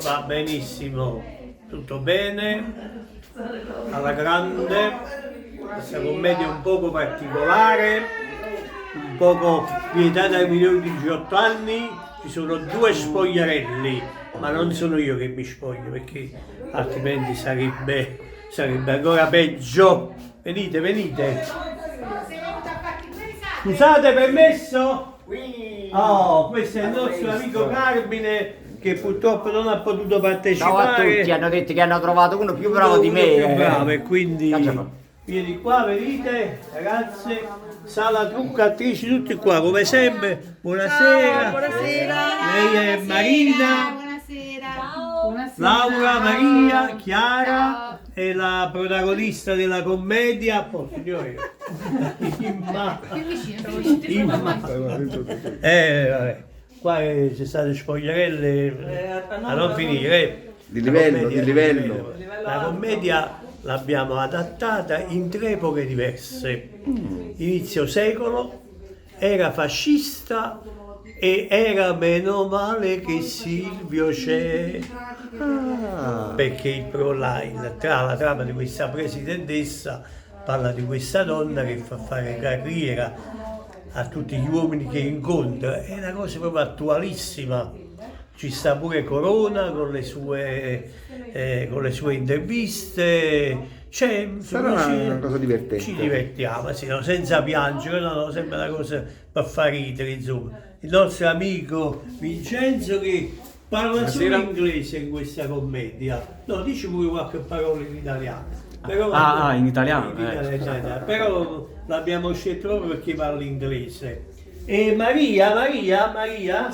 va benissimo, tutto bene, alla grande, questa commedia un poco particolare, un poco vietata ai minori di 18 anni, ci sono due spogliarelli, ma non sono io che mi spoglio perché altrimenti sarebbe, sarebbe ancora peggio. Venite, venite. Scusate, permesso? Oh, questo è il nostro amico Carmine che purtroppo non ha potuto Ciao a partecipare. tutti, hanno detto che hanno trovato uno più bravo di Uno me. più eh. bravo e quindi Caccia vieni qua, venite ragazze, sala trucco, attrici, tutti qua come sempre. Buonasera. Buonasera. Lei è Marina, Buonasera. Laura, Maria, Chiara è la protagonista della commedia. Oh, signore. Imma. Imma. Vabbè. Qua c'è state spogliarelle a non finire. eh. Di La livello, commedia- di livello. La commedia l'abbiamo adattata in tre epoche diverse. Inizio secolo, era fascista e era meno male che Silvio c'è. Perché il pro- la, il- tra, la trama di questa presidentessa parla di questa donna che fa fare carriera a tutti gli uomini che incontra. È una cosa proprio attualissima. Ci sta pure Corona con le sue interviste. Cioè, Sarà insomma, una cosa divertente. Ci divertiamo, sì, no, senza piangere, no, no, sembra una cosa per far ridere, insomma. Il nostro amico Vincenzo che parla solo inglese in questa commedia. No, dici pure qualche parola in italiano. Però, Ah, ah, in italiano, In eh. italiano, in italiano. Però l'abbiamo scelto proprio perché parla inglese. E Maria, Maria, Maria,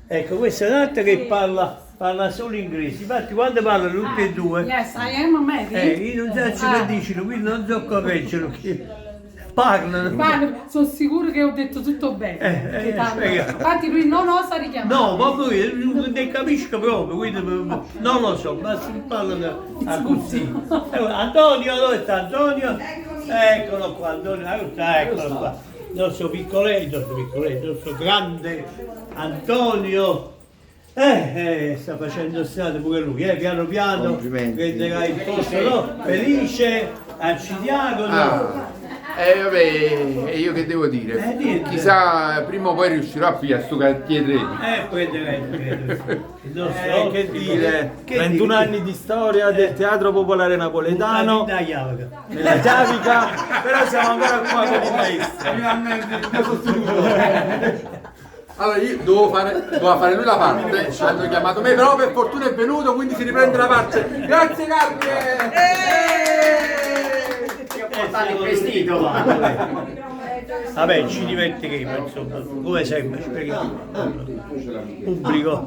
ecco, questa è un'altra che parla, parla solo inglese. Infatti quando parlano tutti e due, Yes, I am Mary. io non so che dicono, quindi non so correggerlo. Che parlano. Guarda, sono sicuro che ho detto tutto bene. perché tanto- speriamo. Infatti lui non osa richiamare. No, proprio io non ne capisco proprio, quindi non lo so, ma si parlano a così. Antonio, dove sta Antonio? Eccolo qua, Antonio, eccolo qua. Il nostro piccoletto, il nostro piccoletto, il nostro grande Antonio. Sta facendo strada pure lui, piano piano Complimenti. prenderà il posto, no? Felice, Arcidiacono. Ah, vabbè, e io che devo dire? Niente. Chissà, prima o poi riuscirò a pigliare sto cantiere. Prenderà il credo. Il nostro Che ottimo- dire, Che 21 dire? anni di storia del teatro popolare napoletano, Buttati in chiavica. nella chiavica, però siamo ancora qua con il maestro. Finalmente il mio sostituto. Allora io dovevo fare lui la parte, hanno chiamato me, però per fortuna è venuto, quindi si riprende la parte. Grazie Carmine! Ti ho portato il vestito. Vabbè, ci divertiremo, insomma, come sempre, speriamo. Pubblico.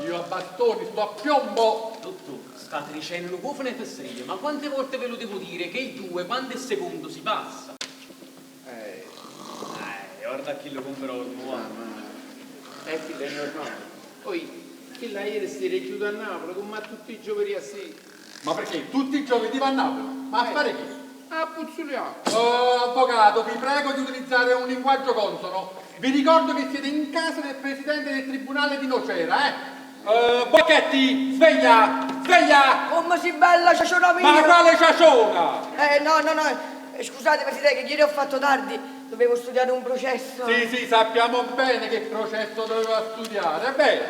Io a bastoni sto a piombo. Dottor, state dicendo cofane e fesserie, ma quante volte ve lo devo dire che il 2 quando è secondo si passa? Guarda chi lo comprò, Figlio, è normale. Poi, che la ieri si è giù a Napoli, come a tutti i giovedì a sì. Ma perché tutti i giovedì va a Napoli? Ma a fare che? A puzzuliamo. Oh, avvocato, vi prego di utilizzare un linguaggio consono. Vi ricordo che siete in casa del presidente del tribunale di Nocera, eh? Bocchetti, sveglia! Sveglia! Come si bella ciaciona mia! Ma quale ciaciona? No, no, no, scusate Presidente, che ieri ho fatto tardi, dovevo studiare un processo. Sì, sì, sappiamo bene che processo doveva studiare, è vero.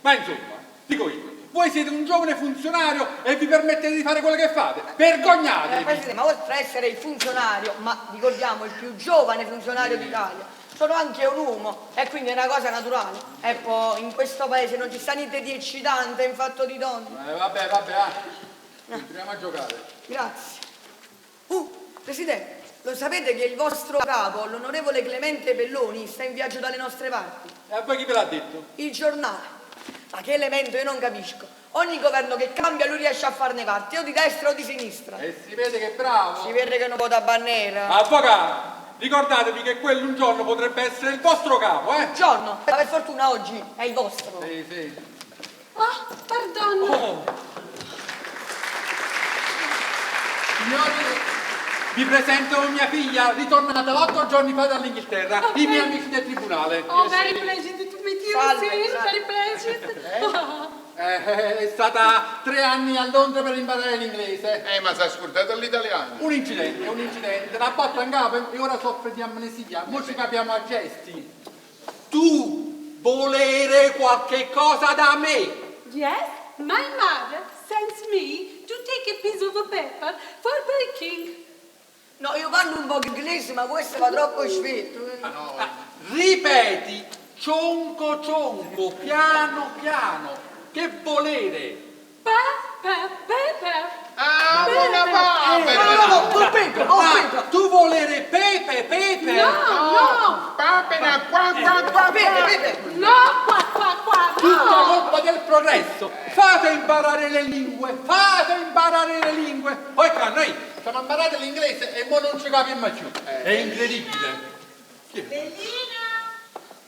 Ma insomma, dico io, voi siete un giovane funzionario e vi permettete di fare quello che fate. Vergognatevi! Presidente, ma oltre a essere il funzionario, ma ricordiamo il più giovane funzionario d'Italia, sono anche un uomo e quindi è una cosa naturale. E poi in questo paese non ci sta niente di eccitante in fatto di donne. Vabbè, vabbè, ah. Continuiamo a giocare. Grazie. Presidente, lo sapete che il vostro capo, l'onorevole Clemente Belloni, sta in viaggio dalle nostre parti? E a voi chi ve l'ha detto? Il giornale. Ma che elemento, io non capisco. Ogni governo che cambia lui riesce a farne parte, o di destra o di sinistra. E si vede che è bravo. Si vede che non vota bandiera. Avvocato, ricordatevi che quello un giorno potrebbe essere il vostro capo, eh? Giorno, ma per fortuna oggi è il vostro. Sì, sì. Ah, pardon. Oh. Signori, vi presento mia figlia, ritornata otto giorni fa dall'Inghilterra, i miei amici del tribunale. Oh, very pleasant to meet you, Salve, sir. salve. Very pleasant. Eh, è stata tre anni a Londra per imparare l'inglese. Eh, ma si è scordato l'italiano. Un incidente, un incidente, una botta in capo e ora soffre di amnesia. Mo ci capiamo a gesti. Tu volere qualche cosa da me? Yes, my mother sends me to take a piece of paper for baking. No, io parlo un po' inglese, ma questo va troppo svelto. Ah, Ripeti, cionco cionco, piano piano. Che volere? Pa, pa, paper. Ah, buona papera! No, no, no, con pepe, con Ah, pepe. tu volere pepe, pepe. No, no, Papera, qua, qua, qua, Pepe, qua! pepe. no, qua, qua, qua, Tutta no. colpa del progresso. Fate imparare le lingue, fate imparare le lingue. Poi qua noi siamo imparati l'inglese e mo non ci capiamo più. È incredibile. Bellina!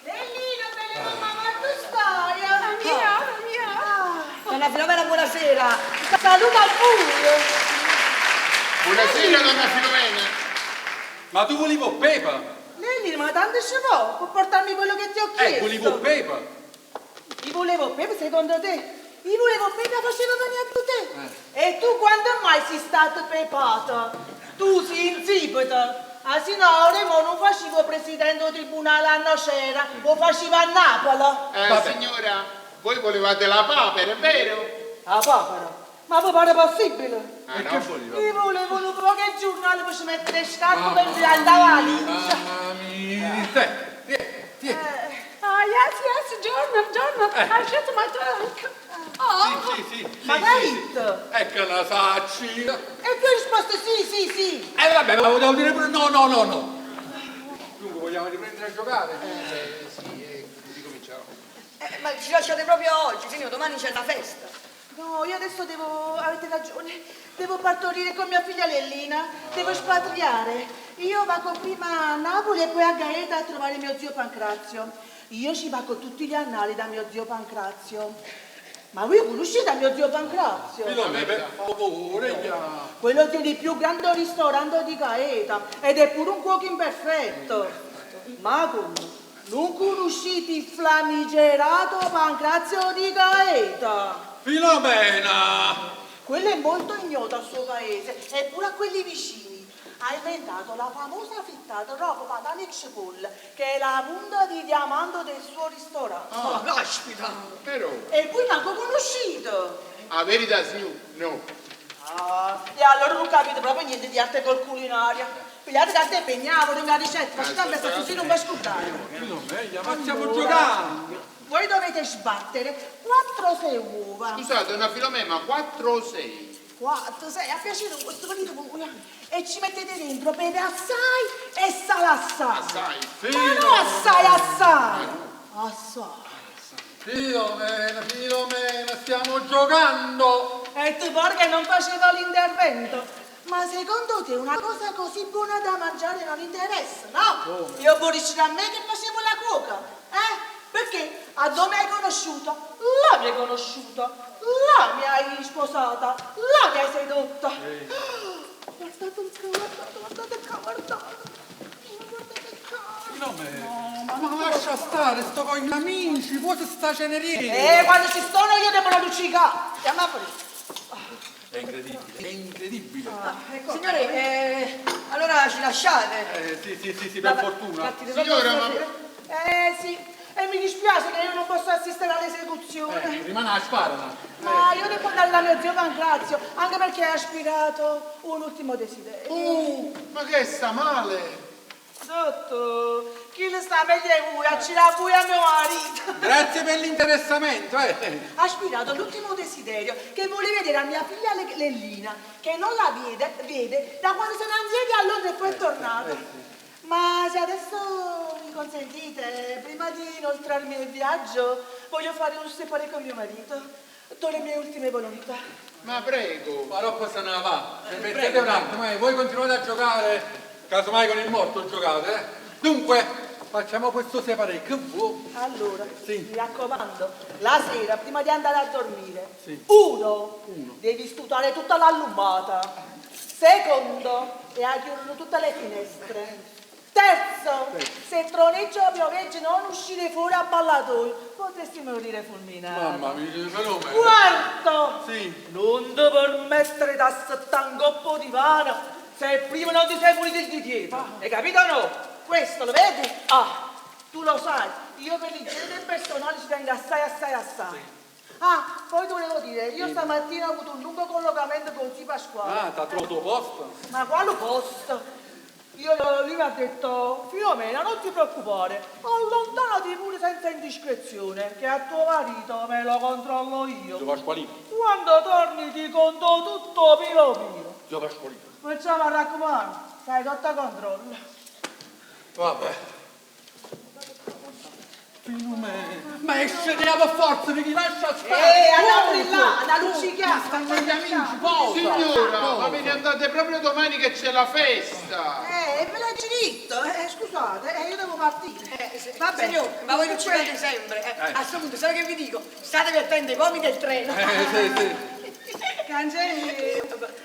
Bellina, bella mamma, ma tu stai? Mia, mia. Donna Filomena, buonasera. Saluta al buio! Buonasera, donna Filomena. Ma tu volevo pepe? Lellina, ma tanto ci può, può portarmi quello che ti ho chiesto. Eh, volevo pepe. Io volevo pepe, secondo te? Io volevo pepe, faceva venire a te. E tu quando mai sei stato pepato? Tu sei insipida. Ah sì no, ora mo non facevo presidente del tribunale a Nocera, lo facevo a Napoli. Eh, signora, voi volevate la papera, è vero? La papera? Ma vi pare possibile? Ah, no? Io volevo un po' che giornale per ci mettere le scarpe per inviare la valigia. Mamma mia. Te, tiè, tiè. Ah, yes, yes, giorno, giorno. I shut my trunk. Oh. Sì, sì, sì. Ma sì, che hai sì, sì. detto? Ecco la sacci. E tu hai risposto sì, sì, sì. Eh vabbè, ma volevo dire pure no, no, no, no. Dunque vogliamo riprendere a giocare? Sì, ricominciamo. Eh, ma ci lasciate proprio oggi, signor, domani c'è la festa. No, io adesso devo, avete ragione, devo partorire con mia figlia Lellina, devo espatriare. Io vado prima a Napoli e poi a Gaeta a trovare mio zio Pancrazio. Io ci vado tutti gli annali da mio zio Pancrazio. Ma voi conoscete mio zio Pancrazio? Filomena, per favore, ya. Quello tiene il più grande ristorante di Gaeta ed è pure un cuoco imperfetto. Ma come? Non conoscete il flamigerato Pancrazio di Gaeta? Filomena! Quello è molto ignoto al suo paese e pure a quelli vicini. Ha inventato la famosa frittata roba patane e cipolle, che è la punta di diamante del suo ristorante. Oh, caspita. Però, E voi manco conoscete. a verità, signor, no. Ah, e allora non capite proprio niente di arte col culinaria. Pigliate carta e pegnavo, una ricetta, facete a me così non va a scordare. Filomena, ma stiamo giocando! Voi dovete sbattere 4-6 uova. Scusate, donna Filomena, ma 4 o 6? 4, 6, a piacere questo venite voi. E ci mettete dentro pepe assai e sale assai. Assai. Ma no assai assai. Assai. Filomena, Filomena, stiamo giocando! E tu porca non faceva l'intervento. Ma secondo te una cosa così buona da mangiare non interessa, no? Io vorrei a me che facevo la cuoca, eh? Perché a dove mi hai conosciuta? Là mi hai conosciuta, là mi hai sposata, là mi hai sedotta. Guardate un po', guardate, guardate qua, guardate. Guardate qua. Filomena, ma lascia stare, sto con gli amici, poi se sta ceneriera! Quando ci sono io devo luccicare. Chiama pure. È incredibile, è incredibile! Signore, allora ci lasciate. Eh, sì, sì, sì, sì, per Vabbè, fortuna. partite proprio Signora, ma... stasera. Eh sì, e mi dispiace che io non posso assistere all'esecuzione. Rimane a sparala. Ma io devo andare da mio zio Pancrazio, anche perché ha aspirato un ultimo desiderio. Ma che sta male? Sotto, chi le sta meglio di voi, ce l'ha voi a mio marito. Grazie per l'interessamento, eh. Ha aspirato l'ultimo desiderio che vuole vedere a mia figlia Lellina, che non la vede, vede da quando sono andati a Londra e poi è tornata. Ma se adesso mi consentite, prima di inoltrarmi nel viaggio, voglio fare un separé con mio marito. Do le mie ultime volontà. Ma prego. Ma dopo se ne va. Permettete un attimo, eh, voi continuate a giocare, casomai con il morto giocate, eh. Dunque, facciamo questo separé, che vuoi? Allora, Sì. mi raccomando, la sera prima di andare a dormire, Sì. uno, devi stutare tutta l'allummata. Secondo, e ha chiuso tutte le finestre. Terzo, se troneggia o pioveggia non uscire fuori a ballatoio, potresti morire fulminato. Mamma mia, Filomena. Quarto, Sì. non ti permettere di assettare un coppo di divano se prima non ti sei pulito il di dietro. Hai capito o no? Questo lo vedi? Ah, tu lo sai, io per l'igiene del personale ci tengo assai, assai, assai. Ah, poi ti volevo dire, io stamattina ho avuto un lungo collocamento con zio Pasquale. Ah, t'ha trovato posto? Ma quale posto? Io, lui mi ha detto, Filomena, non ti preoccupare, allontanati pure senza indiscrezione, che a tuo marito me lo controllo io. Zio Pasqualino. Quando torni ti conto tutto pilo pilo. Zio Pasqualino. Perciò mi raccomando, stai sotto controllo. Vabbè. Filomena. Ma esce a forza, mi lascia stare. Ehi, andate di là, andate a luccicare. Stanno gli amici, posa. Signora, Posa. ma ve ne andate proprio domani che c'è la festa! Ve l'ho diritto, scusate, io devo partire. Va bene. Signor, ma voi luccicate sempre. A questo punto, sai che vi dico? Statevi attenti ai pomi del treno. Sì, sì. Cancelli,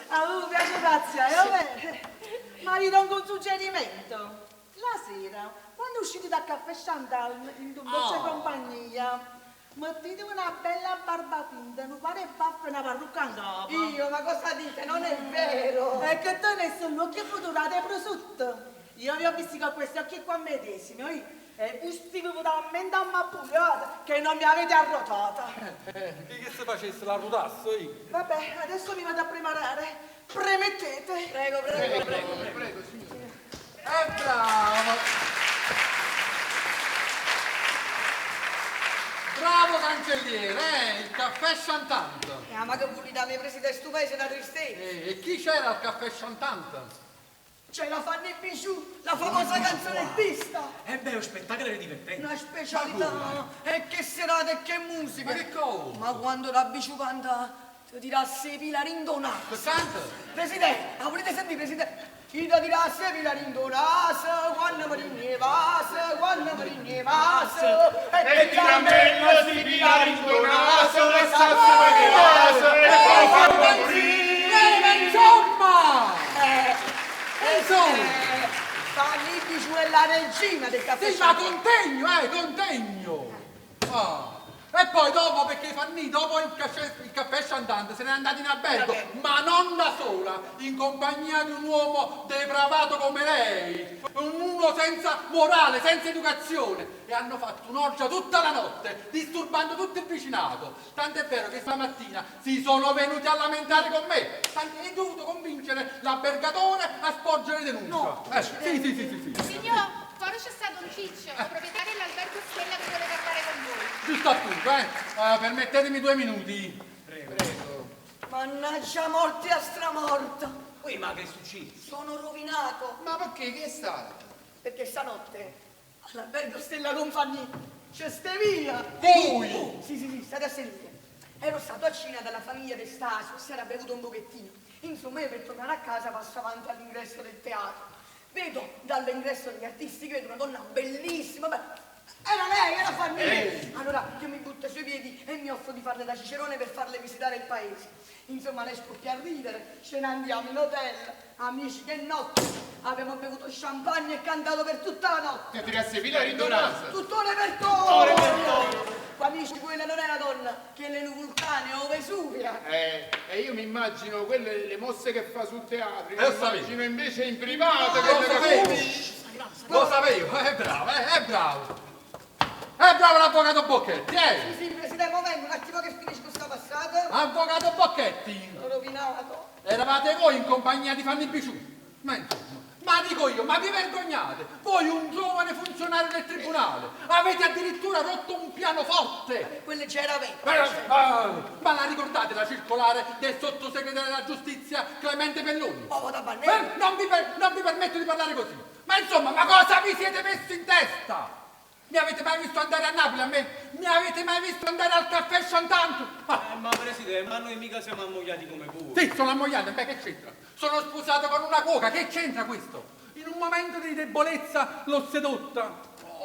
a voi piace pazza, eh, Ma vi do un suggerimento. La sera, quando uscite dal caffè Chantal in dolce compagnia, mettete una bella barba finta, un pare baffo e una parrucca in capo. Io, ma cosa dite? Non è vero. E che tenesse l'occhio futurato e prosciutto. Io vi ho visti con questi occhi qua medesimi, oi, e vi talmente ammappugliate che non mi avete arrotata. Chi che se facesse la rotasse io? Vabbè, adesso mi vado a preparare. Premettete. Prego, prego, prego. Prego, signora. È bravo! Bravo cancelliere, eh? Il caffè Chantant. Ah, ma che volete, mi presidente, sto paese è una tristezza. E chi c'era al caffè Chantant? C'è la Fanny Bijou, la famosa canzonettista. Eh beh, lo spettacolo era divertente. Una specialità. E che serata e che musica. Ma che cosa? Ma quando la Bijou canta, ti dirà se pila rindonata. Che canta? Presidente, la volete sentire, presidente? Chi ti dirà se pila rindonata, quando mi rignevase, quando mi rignevase. E ti bella si pila rindonasa, la salsa che vasa, e poi fa morire! Ma insomma! Insomma! Fanny Bijou è la regina del caffè. Sì, ma contegno, contegno! Ah. E poi dopo, perché Fanny, dopo il caffè Chantant se n'è andato in albergo, ma non da sola, in compagnia di un uomo depravato come lei, un uno senza morale, senza educazione, e hanno fatto un'orgia tutta la notte, disturbando tutto il vicinato. Tant'è vero che stamattina si sono venuti a lamentare con me, tant'è dovuto convincere l'albergatore a sporgere denuncia. No, sì, sì, sì, sì, sì. Signor, fuori c'è stato un ciccio, il proprietario dell'albergo Stella che vuole parlare con voi. Giusto appunto, eh. Permettetemi 2 minuti. Prego. Mannaggia morte a stramorta. Ui, ma che è successo? Sono rovinato. Ma perché? Che è stato? Perché stanotte all'albergo Stella con Fanny c'è ste via. Voi? Oh, sì, sì, sì, state a sentire. Ero stato a cena dalla famiglia De Stasio, si era bevuto un pochettino. Insomma, io per tornare a casa passo avanti all'ingresso del teatro. Vedo dall'ingresso degli artisti, vedo una donna bellissima, beh, era lei, era Fanny. Allora io mi butto sui piedi e mi offro di farle da cicerone per farle visitare il paese. Insomma, lei scoppia a ridere, ce ne andiamo in hotel. Amici, che notte! Abbiamo bevuto champagne e cantato per tutta la notte. Ti tirasse fila rindonasa! Tutto repertorio! Amici, quella non è una donna, che è un vulcano o Vesuvia. E io mi immagino quelle le mosse che fa sul teatro, io Lo mi sapevo. immagino invece in privato Lo che sapevo. Lo sapevo, è bravo, è bravo. È bravo l'avvocato Bocchetti, eh! Sì, sì, presidente, mo vengo, un attimo che finisco sta passata. Avvocato Bocchetti! L'ho rovinato. Eravate voi in compagnia di Fanny Bijou? Ma insomma, ma dico io, ma vi vergognate? Voi un giovane funzionario del tribunale, avete addirittura rotto un pianoforte! Quelle c'era vecchio. Ma la ricordate la circolare del sottosegretario della giustizia Clemente Pelloni? Oh, da Bannelli. Non vi permetto di parlare così! Ma insomma, ma cosa vi siete messi in testa? Mi avete mai visto andare a Napoli a me? Mi avete mai visto andare al caffè Chantant? Ah. Ma presidente, ma noi mica siamo ammogliati come voi. Sì, sono ammogliato, beh, che c'entra? Sono sposato con una cuoca, che c'entra questo? In un momento di debolezza l'ho sedotta.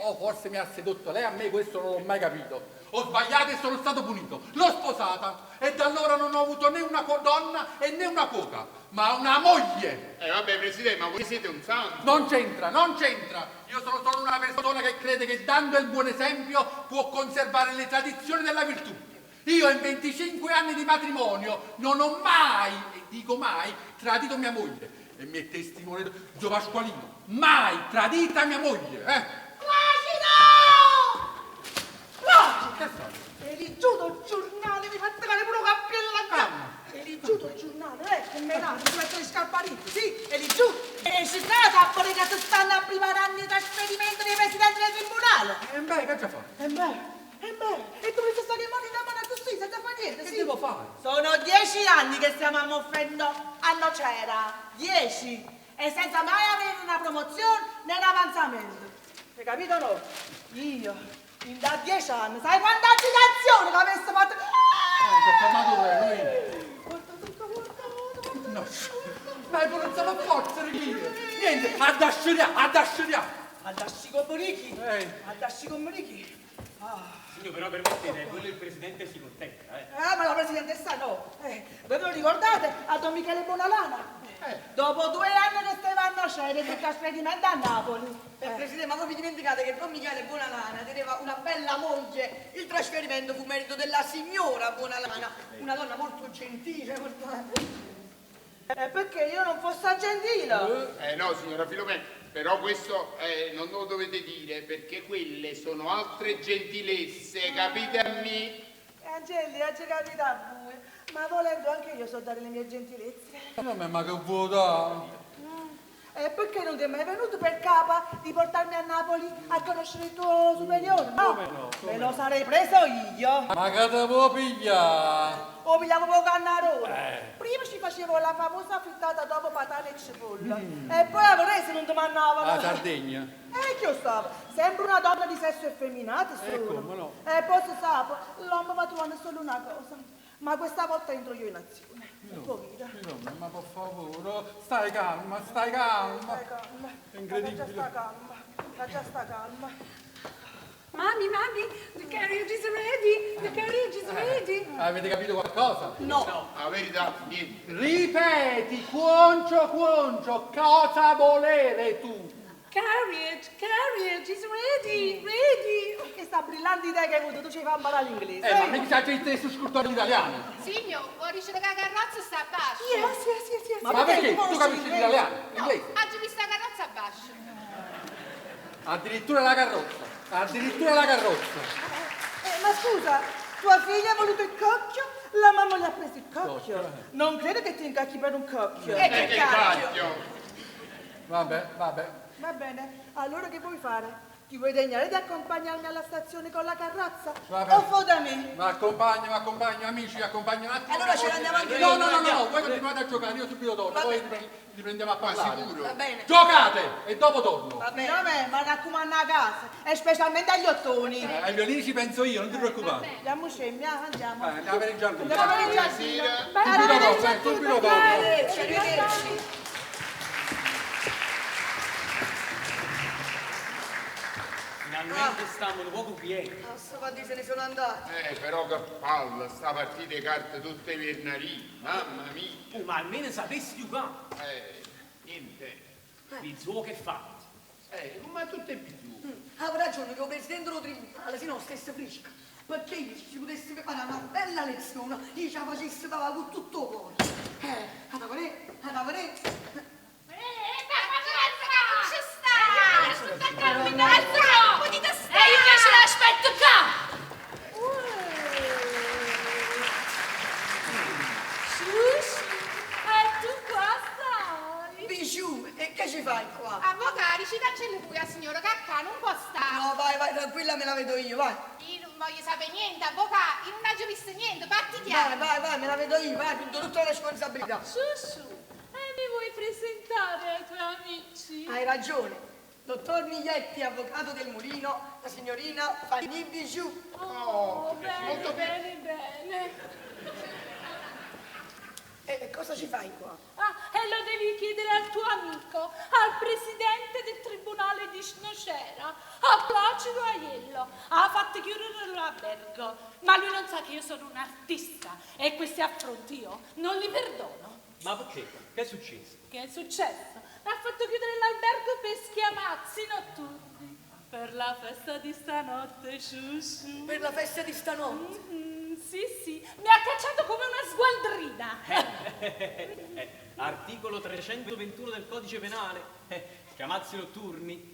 O forse mi ha sedotto lei a me, questo non l'ho mai capito. Ho sbagliato e sono stato punito. L'ho sposata e da allora non ho avuto né una donna e né una cuoca, ma una moglie. Eh vabbè, Presidente, ma voi siete un santo. Non c'entra, non c'entra. Io sono solo una persona che crede che dando il buon esempio può conservare le tradizioni della virtù. Io in 25 anni di matrimonio non ho mai, e dico mai, tradito mia moglie. E mi è testimone Gio Pasqualino. Mai tradita mia moglie, eh? Placido! Placido! Che so? Hai leggiuto il giornale, mi fate fare pure un cappello Calma. Hai leggiuto il giornale, eh? Che me l'hanno, mi metto le scarparine, sì, e lì giù. E ci sta a che si stanno a preparare il trasferimento dei presidenti del tribunale. E beh, che c'è fatto? E beh, e beh, e tu mi stai che mani da mano così, senza fare niente, Che sì. devo fare? Sono 10 anni che stiamo ammoffendo a Nocera. 10! E senza mai avere una promozione né un avanzamento. Hai capito o no? Io, in da 10 anni, sai quanta agitazione che avessi fatto? Si è fermato lui. Guarda, guarda, guarda, guarda. No. Ma hai non a forza, Ricchino. Niente, ad asciugare, ad asciugare. Andassi con Morichi? Eh. Andassi con Morichi? Ah. Signor, però permettete, quello il presidente si contenta, eh. Ah, ma la presidentessa no. Voi ve lo ricordate? A Don Michele Bonalana? Dopo 2 anni che stava a Nocera e il trasferimento a Napoli. Presidente, ma voi vi dimenticate che Don Michele Buonalana teneva una bella moglie. Il trasferimento fu merito della signora Buonalana, una donna molto gentile, molto... Perché io non fossi gentile? No, signora Filomena, però questo non lo dovete dire perché quelle sono altre gentilezze, capite a me? Angeli, oggi capita a voi, ma volendo anche io so dare le mie gentilezze. No, ma che vuoi dare? E perché non ti è mai venuto per capo di portarmi a Napoli a conoscere il tuo superiore? No, Come no? Come me lo sarei preso io. Ma che te può pigliare? O pigliavo poco cannarone. Prima ci facevo la famosa frittata dopo patane e cipolla. E poi avrei se non ti mandavano. La Sardegna. E che io stavo? Sempre una donna di sesso effeminato sono. Come no? E poi si sa, l'uomo va trovando solo una cosa. Ma questa volta entro io in azione. No, Poverina. no, ma per favore, stai calma, stai calma. Stai calma. È incredibile. La già sta calma. La già sta calma. Mommy, mommy, the carriage is ready. The carriage is ready. Avete capito qualcosa? No. La verità, niente. Ripeti, cuoncio, cuoncio, cosa volere tu? Carriage, carriage is ready, ready. Questa brillante idea che hai avuto, tu ci fai imparare l'inglese. Ma mica c'è gente su scultore italiano. Signor, vuoi dire che la carrozza sta a bascio? Yes, yes, yes, yes. Ma, perché? Tu capisci l'italiano? No, Inglese? oggi visto la carrozza a bascio. Addirittura la carrozza. Addirittura la carrozza. Ma scusa, tua figlia ha voluto il cocchio? La mamma gli ha preso il cocchio. Cocchio. Non credo che ti incacchi per un cocchio. E che Che cacchio! cacchio! Vabbè, vabbè. Va bene, allora che vuoi fare? Ti vuoi degnare di accompagnarmi alla stazione con la carrozza? Vabbè. O fo da me? Ma accompagno, ma accompagno, amici, accompagno un attimo. Allora ce ne andiamo anche No, noi. no, no, no, no, voi continuate a giocare, io subito torno, poi riprendiamo a Ma parlare. sicuro? Va bene. Giocate e dopo torno. Va bene. No, beh, ma raccomando a casa, e specialmente agli ottoni. Ai violini ci penso io, non ti preoccupare. Andiamo scemmia, andiamo. Vai, andiamo per il giardino. Andiamo per il giardino. Buonasera. Subito dopo, subito dopo. Arrivederci, arrivederci. Finalmente stiamo un poco quieti. Ah, sto quanti se ne sono andati. Però che palla, sta partita di carte tutte venerdì. Mamma mia. Oh, ma almeno sapessi giocare. Niente. Bizzuo che fa? Ma tutte bisù. Aveva ragione che il presidente dello tribunale, se no stesse fresca. Perché io ci potessi preparare una bella lezione, io ce la facessi pagare con tutto il cuore. Andavo lì. Ma ci sta! E io invece l'aspetto qua. Sciusci, e tu qua stai? Bijou, e che ci fai qua? Avvocati, ci cancelli pure la signora Caccà, non può stare. No, vai, vai, tranquilla, me la vedo io, vai. Io non voglio sapere niente, avvocato, io non ho visto niente, parti chiaro. Vai, vai, vai, me la vedo io, vai, prendo tutta la responsabilità. Sciusciu, e mi vuoi presentare ai tuoi amici? Hai ragione. Dottor Miglietti, avvocato del Mulino, la signorina Fanny Bijou. Oh, bene, bene, bene. E cosa ci fai qua? Ah, e lo devi chiedere al tuo amico, al presidente del tribunale di Nocera, a Placido Aiello. Ha fatto chiudere l'albergo, ma lui non sa che io sono un artista e questi affronti io non li perdono. Ma perché? Che è successo? Che è successo? Ha fatto chiudere l'albergo per schiamazzi notturni. Per la festa di stanotte, sciusciu. Per la festa di stanotte? Sì, sì, mi ha cacciato come una sgualdrina. Articolo 321 del codice penale. Schiamazzi notturni.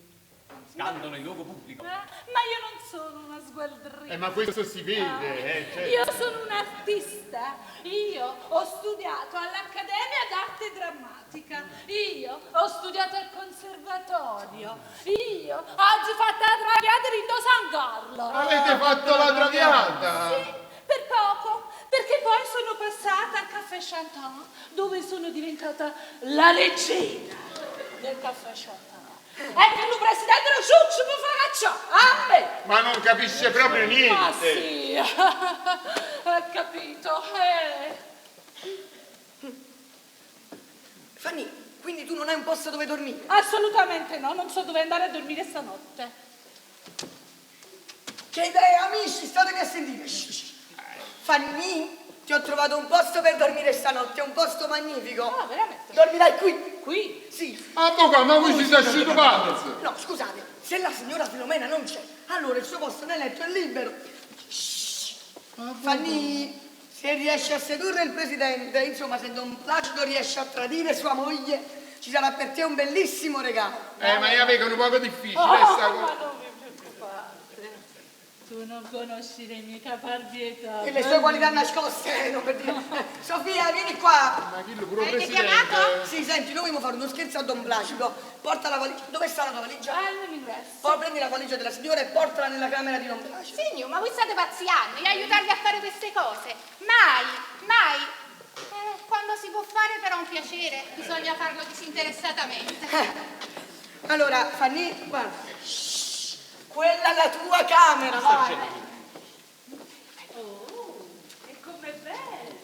Scandalo in luogo pubblico. Ma io non sono una sgualdrina. Ma questo si vede, certo. Io sono un artista. Io ho studiato all'Accademia d'Arte Drammatica. Io ho studiato al conservatorio. Io oggi ho fatto la traviata di San Carlo. Avete fatto la traviata? Sì, per poco, perché poi sono passata al Caffè Chantant, dove sono diventata la regina del Caffè Chantant. E che il presidente lo ciuccio mi fa cacciare, a me! Ma non capisce proprio niente. Ma sì, ho capito. Fanny, quindi tu non hai un posto dove dormire? Assolutamente no, non so dove andare a dormire stanotte. Che idea, amici, statemi a sentire. Shh, shh. Fanny, ti ho trovato un posto per dormire stanotte, un posto magnifico. Ah, veramente? Dormirai qui. Qui? Sì. Avvocato, ma voi ci siete uscito pazzo. No, scusate, se la signora Filomena non c'è, allora il suo posto nel letto è libero. Shh. Fanny, se riesce a sedurre il presidente, insomma, se Don Placido riesce a tradire sua moglie, ci sarà per te un bellissimo regalo. Ma io vedo un poco difficile Oh, sta ma cosa. non vi preoccupate. Tu non conosci le mie caparbietà. E le sue qualità nascoste, non per dire. Sofia, vieni qua. Ma chi lo pure Avete presidente? chiamato? Sì, senti, noi vogliamo fare uno scherzo a Don Placido. Porta la valigia. Dove sta la tua valigia? Ah, nell'ingresso. Poi prendi la valigia della signora e portala nella camera di Don Placido. Signor, ma voi state pazziando, io aiutarvi a fare queste cose. Mai, mai. Quando si può fare però un piacere, bisogna farlo disinteressatamente. Allora, Fanny, guarda. Shh, quella è la tua camera, vai. Oh, e com'è bella!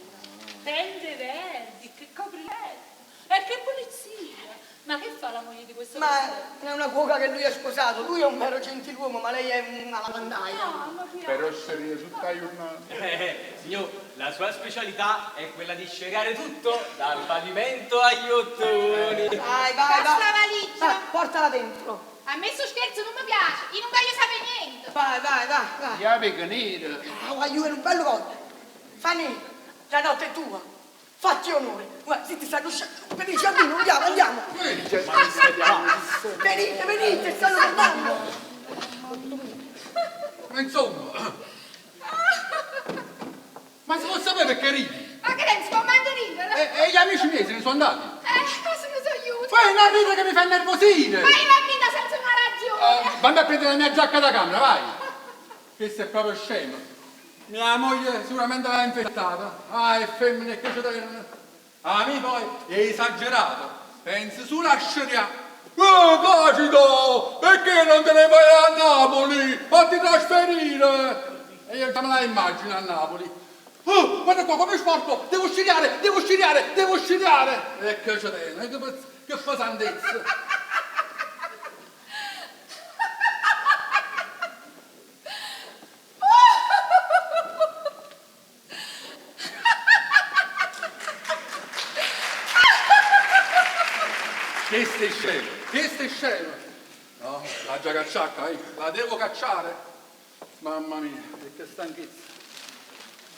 Tende verdi, che copriletto! E che pulizia! Ma che fa la moglie di questo Ma presidente? è una cuoca che lui ha sposato. Lui è un vero gentiluomo, ma lei è una lavandaia. No, ma chi Però scegliere tutta la giornata. Signor, la sua specialità è quella di scerare tutto, dal pavimento agli ottoni. Vai, vai, vai. Basta valigia. Vai, portala dentro. A me sto scherzo non mi piace, io non voglio sapere niente. Vai, vai, vai, vai. Io vedo nero. Ah, voglio un bello volta. Fanny, la notte è tua. Fatti onore. Guarda, sì, ti stanno uscendo. Per il giardino, andiamo, andiamo. Venite, venite, stanno tornando. Ma insomma... Ma si può sapere perché ridi? Ma che ne si può mangiare ridere? E gli amici miei se ne sono andati. Cosa mi aiuto? Fai una ride che mi fa innervosire! Ma io la vita senza una ragione. Vado a prendere la mia giacca da camera, vai! Questo è proprio scemo. Mia moglie sicuramente l'ha infettata. Ah, è femmina e che c'è da... A me poi è esagerato. Pensi sulla sceria. Oh, Placido! Perché non te ne vai a Napoli? Fatti trasferire! E io già me la immagino a Napoli. Oh, guarda qua come sporco! Devo scigliare, devo scigliare, devo scigliare! E che c'è da... Che pesantezza! Questa è scema, questa è scema. No, l'ha già cacciata, la devo cacciare. Mamma mia, che stanchezza.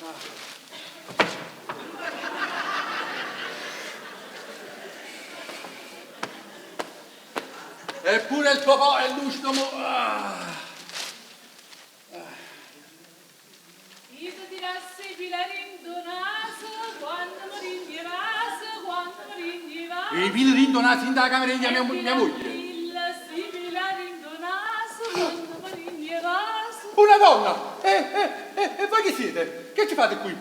Ah. Eppure il popò è lucido. Ah. Io ti segui la rindonaso quando mi rindivaso, quando mi rindivaso. I fili rindonati in da camera di mia moglie. Una donna! E voi chi siete? Che ci fate qui?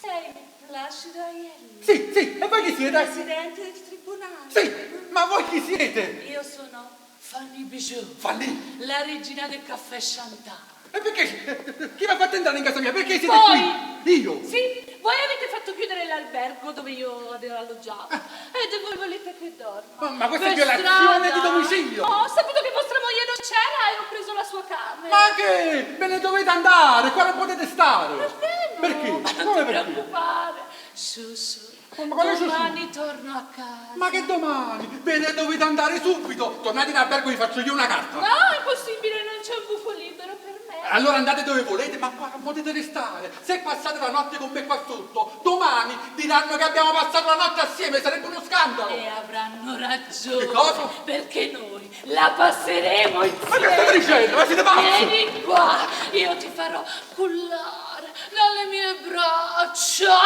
Sei Placido Aiello. Sì, sì, e voi chi siete? Presidente del tribunale. Sì, ma voi chi siete? Io sono Fanny Bijou. Fanny? La regina del caffè Chantant. E perché? Chi vi ha fatto entrare in casa mia? Perché siete Voi. qui? Io? Sì, voi avete fatto chiudere l'albergo dove io alloggiavo ed voi volete che dorma. Ah. Ma questa è Per violazione strada. di domicilio. Oh, ho saputo che vostra moglie non c'era e ho preso la sua camera. Ma che? Ve ne dovete andare, qua non potete stare. Perché no? Perché? Ma non Come ti perché? preoccupare. Su, su. Ma quale su, su? Domani torno a casa. Ma che domani? Ve ne dovete andare subito. Tornate in albergo e vi faccio io una carta. No, è impossibile, non c'è un buco libero per me. Allora andate dove volete, ma qua non potete restare. Se passate la notte con me qua sotto, domani diranno che abbiamo passato la notte assieme, sarebbe uno scandalo. E avranno ragione. Che cosa? Perché noi la passeremo insieme. Ma che state dicendo? Ma siete pazzi? Vieni qua, io ti farò cullare dalle mie braccia.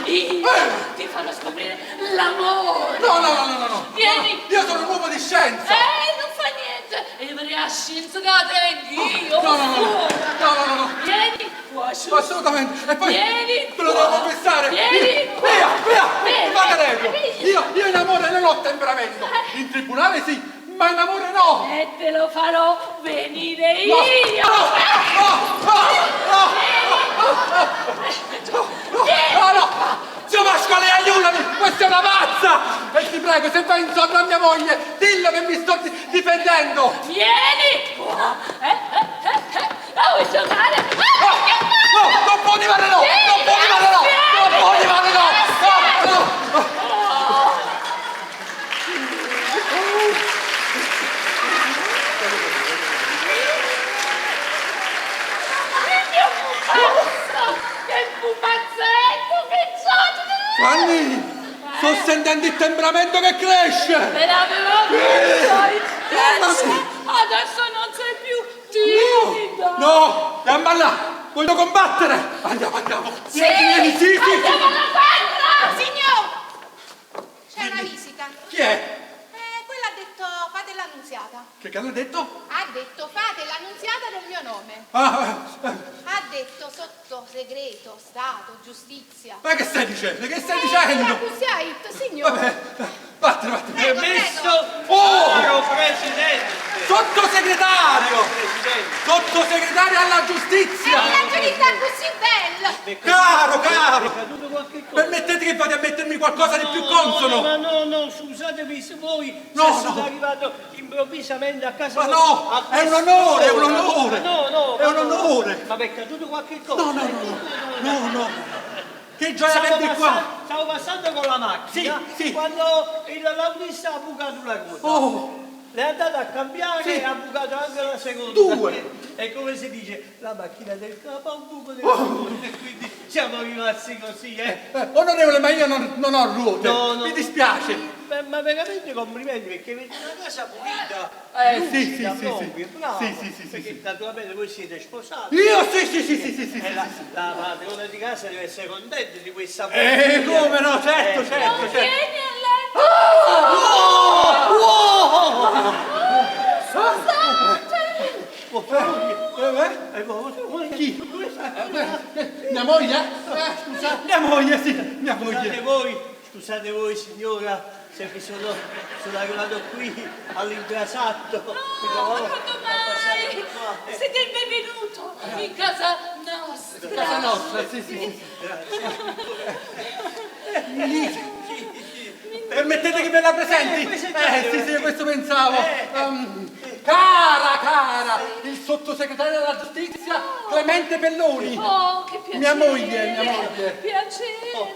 Io ti farò scoprire l'amore. Eh! No, no, no, no, no, no. Vieni. Io sono un uomo di scienza. Non fa niente. E la scienza che tengo io. No, no, no, no. No, no, no, no. Vieni qua, su. Assolutamente. E poi Vieni te lo devo qua. confessare. Vieni qua. Via, via, Vieni. vada dentro. Via. Io in amore non ho temperamento. In tribunale sì, ma in amore no. E te lo farò venire No, io. no, no, no, no, no, no. Zio Pasquale, aiutami! Questa è una pazza! E ti prego, se fai in sonno a mia moglie, dillo che mi sto difendendo! Vieni qua. Ah, vuoi giocare? Ah, No, non può arrivare no! Non può arrivare no! Non può arrivare no! No, no! Il mio pupazzo! Che pupazzetto che c'ho! Fanny, sto sentendo il temperamento che cresce! Te l'avevo detto invece! Adesso non sei più timida! No, andiamo là! Voglio combattere! Andiamo, andiamo! Sì! Vieni, vieni, sì, sì! Andiamo alla guerra! Signor! C'è una visita. Chi è? Quella ha detto fate l'annunziata. Che hanno detto? Ha detto fate l'annunziata del mio nome. Ah, Ha detto sotto segreto, Stato, giustizia. ma che stai dicendo? Che stai dicendo? La cusiait, signore. Vabbè, vattene, vattene. Prego, Permesso, Oh! caro presidente. Sottosegretario! Presidente. Sottosegretario alla giustizia! È la giustizia così bella. Caro, caro! È caduto qualche cosa? Permettete che vado a mettermi qualcosa di più No, consono! ma no, no, scusatemi se voi No, se sono no. arrivato improvvisamente a casa Ma no, a è un onore, è un quest'ora. onore. No, no, È ma un no. onore. Ma mi è caduto qualche cosa? No, no, no, no, no, no. Che gioia Stavo averti qua! stavo passando con la macchina Sì, sì. quando l'autista ha bucato la ruota. Oh. L'è andata a cambiare Sì. e ha bucato anche la seconda. Due. E come si dice, la macchina del capo ha un buco del Oh. ruote, e quindi siamo rimasti così, eh. Onorevole, ma io non ho ruote. No, no. Mi dispiace. Ma veramente complimenti perché avete una casa pulita, Sì, lucida sì, sì, proprio, sì. bravo. Sì, sì, sì, sì, Perché sì. naturalmente voi siete sposati. Io sì, sì, sì, sì, sì, sì, E sì, la, sì. la padrona di casa deve essere contenta di questa Come no, certo, certo, Non certo. vieni a letto! Oh! Scusate! Chi? Mia moglie? Scusa, mia moglie, sì, mia Scusate moglie. voi, scusate voi signora, se mi sono arrivato qui all'intrasatto. No, Mi trovavo ma quando a passare mai? per qua. Siete il benvenuto in casa nostra! Casa nostra, sì, sì, sì. Permettete che ve la presenti? Presentatela. Sì, sì, questo pensavo. Cara, cara, il sottosegretario della giustizia, Clemente Pelloni. Oh, che piacere! Mia moglie, mia moglie. Piacere! Oh,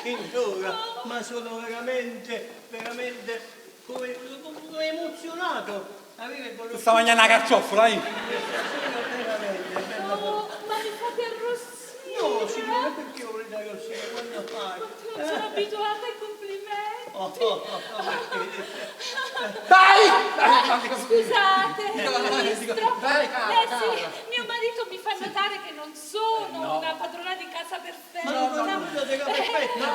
signora, ma sono veramente, veramente come, come emozionato. Avere conosciuto Sta mangiando una carcioffola, eh? veramente, bella Oh, ma mi fate arrossire! No, signora, perché volete arrossire? Quando mai? Non sono abituata ai complimenti! Oh, oh, oh, Dai! Scusate, No, no, no, ministro. dico, dai, cara, Eh sì, cara. mio marito mi fa notare che non sono una padrona di casa perfetta. Ma no, no, no, perfetta.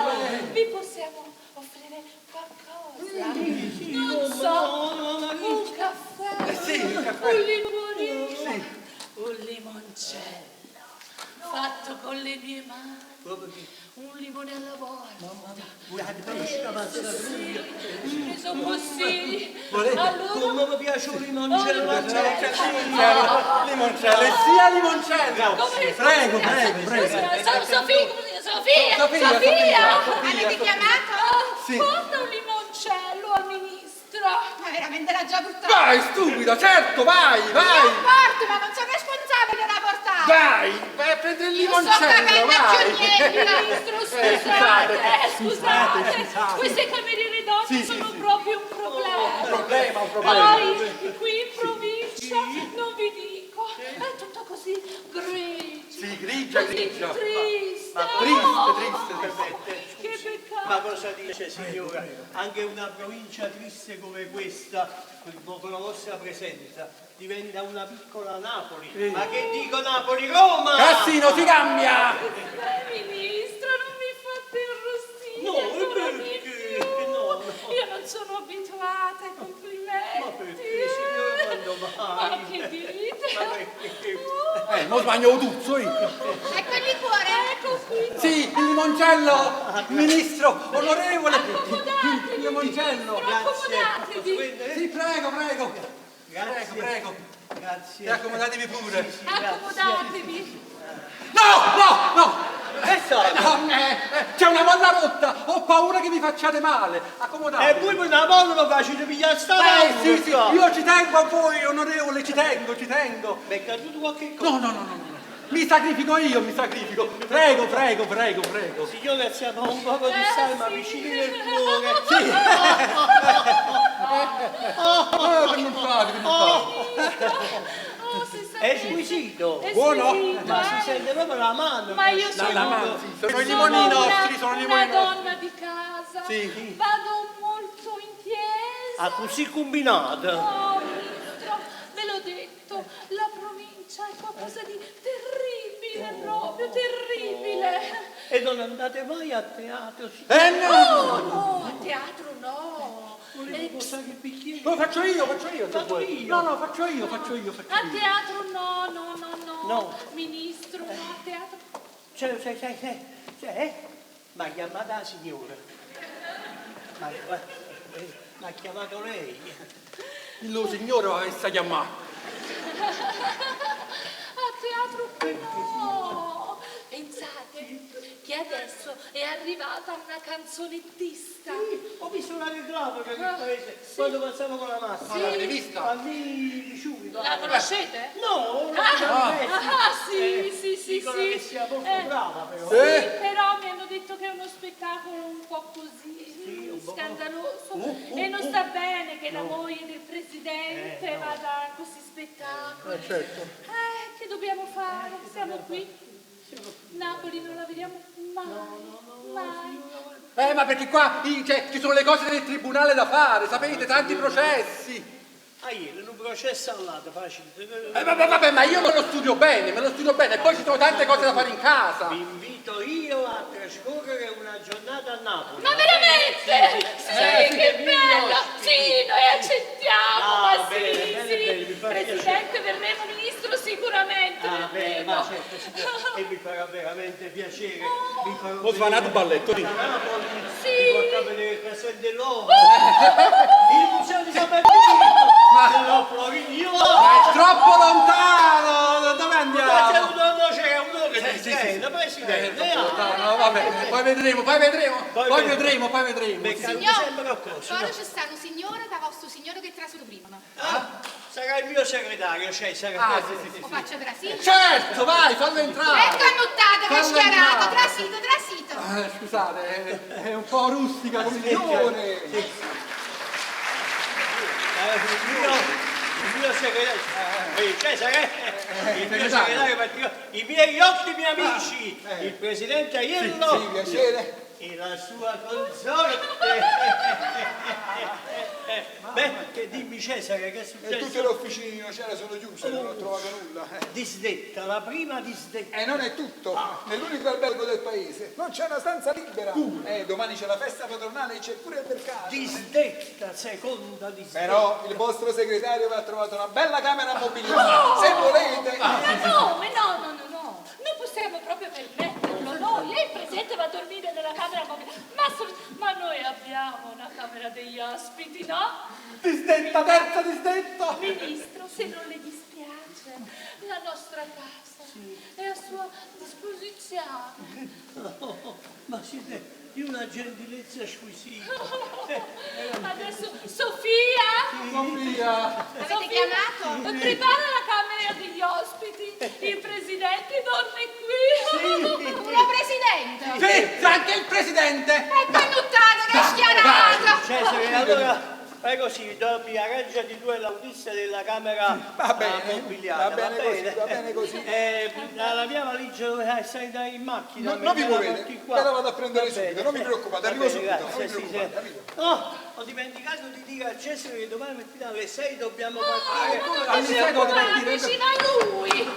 Vi possiamo offrire qualcosa? Sì, Non come so, no, no, ma un caffè, sì, un caffè. un liquorino, un limoncello fatto con le mie mani. Proprio che Un limone alla volta. Guarda, pesca Sì, preso così. Volete? Allora, Come mi piace un limoncello Oh, a limoncello. Limoncello, e sia limoncello! Come- Prego, prego, prego. Scusa, Sofia, Sofia, Sofia, Sofia, Sofia, Sofia. Avete chiamato? Sì. Porta un limoncello al ministro. Ma veramente l'ha già buttato? Vai, stupido, certo, vai, vai! Io porto, ma non sono responsabile della portata. Dai, vai a prendere il Non sto limoncello, capendo vai! più niente. Ministro, Eh, scusate, scusate. scusate, queste cameriere donne Sì, sì, sono sì. proprio un problema. Un problema, un problema. Poi, qui in provincia, non vi dico, è tutto così grigio. Sì, grigia, così grigia. Triste. Ma Triste, oh, triste, triste. Che peccato. Ma cosa dice signora? Anche una provincia triste come questa, con la vostra presenza, diventa una piccola Napoli. Ma che dico Napoli, Roma! Cassino, si cambia! Ministro, non mi fate arrossire No, ancora di perché? più. No, no. Io non sono abituata ai complimenti. Ma perché, signora, quando mai? Ma che dite? Ma perché? Mo sbaglio tutto io. Ecco il liquore. Ecco qui. Sì, il limoncello, ministro, onorevole. Accomodatevi. Il limoncello. Grazie. Accomodatevi. Sì, prego, prego. Grazie. Prego, prego. Grazie. E accomodatevi pure. Accomodatevi. No, no, no. Che stato? No, c'è una molla rotta, ho paura che vi facciate male. E Accomodatevi. voi per una molla mi facete pigliare sta mano, Sì, sì, qua. io ci tengo a voi, onorevole, ci tengo, ci tengo. Mi è caduto qualche cosa. No, no, no, no, no. Mi sacrifico io, mi sacrifico. Prego, prego, prego, prego. Signora, siamo un poco distanti, ma sì. vicini nel cuore. Sì. Per non fare, per non fare. Oh, se È sapete. squisito. È Buono? squisito, Ma si eh. sente proprio la mano. Ma io La, sono, la mano, sì, sono i sono limoni una, nostri, sono i limoni una nostri. donna di casa. Sì. Vado molto in chiesa. Ah, così combinata. Oh, ministro, ve l'ho detto, la provincia è qualcosa di terribile, proprio terribile. E non andate mai a teatro? Eh no! Oh, no, a teatro no. Volevo posare il bicchiere. Lo faccio io, faccio io. se Vado vuoi. io. No, no, faccio io, faccio io, faccio A io. teatro no, no, no, no. No. Ministro, no, a teatro. Cioè, cioè, cioè, cioè, cioè, eh? Ma ha chiamata la signora. Ma ha chiamato lei. Il loro signore avesse chiamato. A teatro no. Pensate che adesso è arrivata una canzonettista. Sì, ho visto una reclama che nel Ah, paese sì. quando passavo con la macchina. Ma l'avete vista? A lì La conoscete? No, non Ah, la ah, sì, sì, sì, Dicono sì. che sia molto brava però. Sì, però mi hanno detto che è uno spettacolo un po' così un po'. scandaloso e non sta bene che la moglie del presidente vada a questi spettacoli. Certo. Che dobbiamo fare? Siamo qui. Napoli non la vediamo mai, mai. Ma perché qua cioè, ci sono le cose del tribunale da fare, sapete, tanti processi. Ah, ieri un processo all'altro, facile. Vabbè, vabbè, ma io me lo studio bene, me lo studio bene, e poi ci sono tante cose da fare in casa. Vi invito io a trascorrere una giornata a Napoli. Ma veramente? Sì, Sì, che sì, bello! sì. Sì, noi accettiamo, Ah, ma bene, sì, bene, sì. bene, mi fa Presidente, verremo ministro sicuramente. Ah, bene, verremo. ma certo, signora, e mi farà veramente piacere. Mi farò Ho svanato venire il balletto, a lì. Napoli, Sì. mi porta a vedere il Castel dell'Ovo, il museo di San Martino, della Floridia. Ma è troppo lontano, dove Ma c'è andiamo? uno, no, c'era uno che Sì, sì, sì. sì, presidente. Troppo ah. lontano, vabbè, poi vedremo, poi vedremo, Poi poi vedremo. vedremo, poi vedremo. Beh, Sì. mi Signor, sembra qualcosa. ora c'è sta un signore da vostro signore che traso prima. Ah, sarà il mio segretario, cioè sarà. Ah, sì, sì, sì. O faccio trasire? Certo, vai, fallo entrare. Ecco annottato, che è Fallo schiarato, entrare. trasito, trasito. Scusate, è un po' rustica come signore. Il mio segretario, Cesare, il mio segretario. segretario particolare, i miei ottimi amici, il presidente Aiello Sì, piacere. e la sua consorte. Beh, che dimmi Cesare, che è E successo? tutte le officine di Nocera sono chiuse, non ho trovato nulla. Disdetta, la prima disdetta. E non è tutto, nell'unico albergo del paese non c'è una stanza libera. Domani c'è la festa patronale e c'è pure il mercato. Disdetta, seconda disdetta. Però il vostro segretario vi ha trovato una bella camera mobiliare. Se volete. Ma come? No, no, no, no. Non possiamo proprio permetterlo noi. poi il presidente va a dormire nella camera con ma, ma noi abbiamo una camera degli ospiti, no? Disdetta, terza disdetta! Ministro, se non le dispiace, la nostra casa è a sua disposizione. No, ma siete di una gentilezza squisita. Adesso, Sofia! Sofia! Avete chiamato? Prepara la camera degli ospiti. Il presidente dorme qui. Sì. Pure presidente? Sì, c'è anche il presidente! È cannuttato che è schiarato! Cesare, allora fai così, mi arrangiati tu e l'autista della camera Va bene, mobiliata, va bene così, va bene così. La mia valigia dove stai da in macchina? No, non vi me la muovete, porti qua. me la vado a prendere Va bene. subito, non vi preoccupate, Va arrivo bene, subito, non grazie, vi sì, preoccupate, sì. arrivo. No, ho dimenticato di dire a Cesare che domani mattina alle 6 dobbiamo partire. No, ma non Alle ti sei devo preoccupare, partire. ci va lui.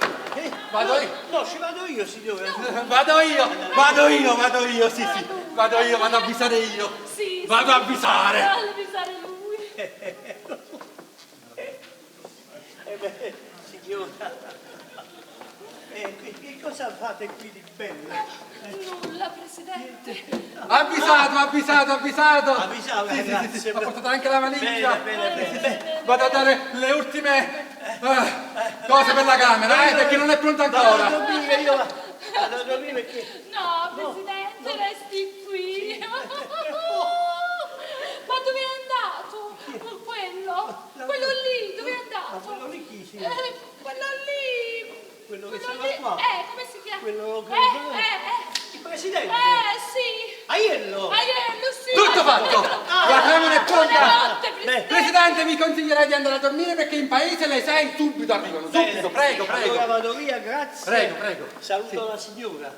Vado no, io. No, ci vado io, signore. Vado io, vado io, vado io, sì, sì. Vado io, vado a avvisare io. Sì, Vado sì. a avvisare. Vado ad avvisare lui. Eh beh, signora, che cosa fate qui di bello? Nulla, presidente. Avvisato, avvisato, avvisato. Avvisato, Sì, sì, sì, grazie. sì. Ho portato anche la valigia. Bene, bene, bene. Vado a dare le ultime cose per la camera, perché non è pronta Vado a ancora. dormire io, vado a dormire perché... No, presidente, resti qui. Ma dove è andato? Quello? Quello lì, dove è andato? Ma quello lì chi, sì? Quello lì. Quello che Quello stava lì. qua? Come si chiama? Quello che- Il presidente? Sì. Aiello? Aiello, sì. Tutto fatto! La camera è pronta! Buonanotte, presidente. Presidente, vi consiglierei di andare a dormire perché in paese le 6 subito arrivano. Subito, prego, prego. Allora vado via, grazie. Prego, prego. Saluto la signora.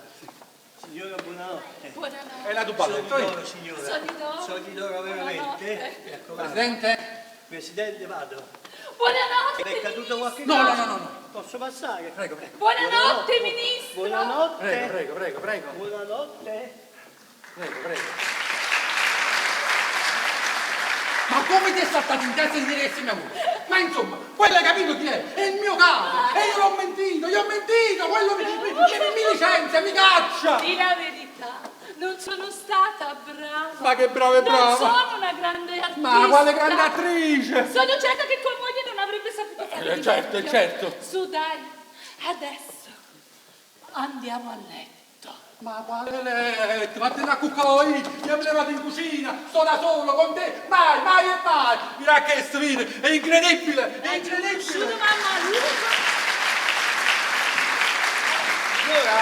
Signora, buonanotte. Buonanotte. È la Duballetto, Sogni io. d'oro, signora. Sogni d'oro. Sogni d'oro veramente. Mi raccomando. Presidente? Presidente, vado. Buonanotte. È caduto qualche No, cosa? no, no, no, no. Posso passare? Prego, prego. Buonanotte, ministro. Buonanotte. Prego, prego, prego, prego. Buonanotte. Prego, prego. Ma come ti è saltato in testa di dire che sei mia moglie? Ma insomma, quello hai capito chi è? È il mio capo! E io l'ho mentito, io ho mentito! Quello mi licenzia, mi caccia! Dì la verità, non sono stata brava. Ma che brava e brava! Non sono una grande artista. Ma quale grande attrice! Sono certa che tua moglie non avrebbe saputo fare di Certo, meglio. certo. Su, dai, adesso andiamo a letto. Ma quale letto? Vattene a cuccare io me ne vado in cucina, sto da solo con te, mai, mai e mai! Mira che sfida, è incredibile, è incredibile! Su, mamma, Luca. Signora,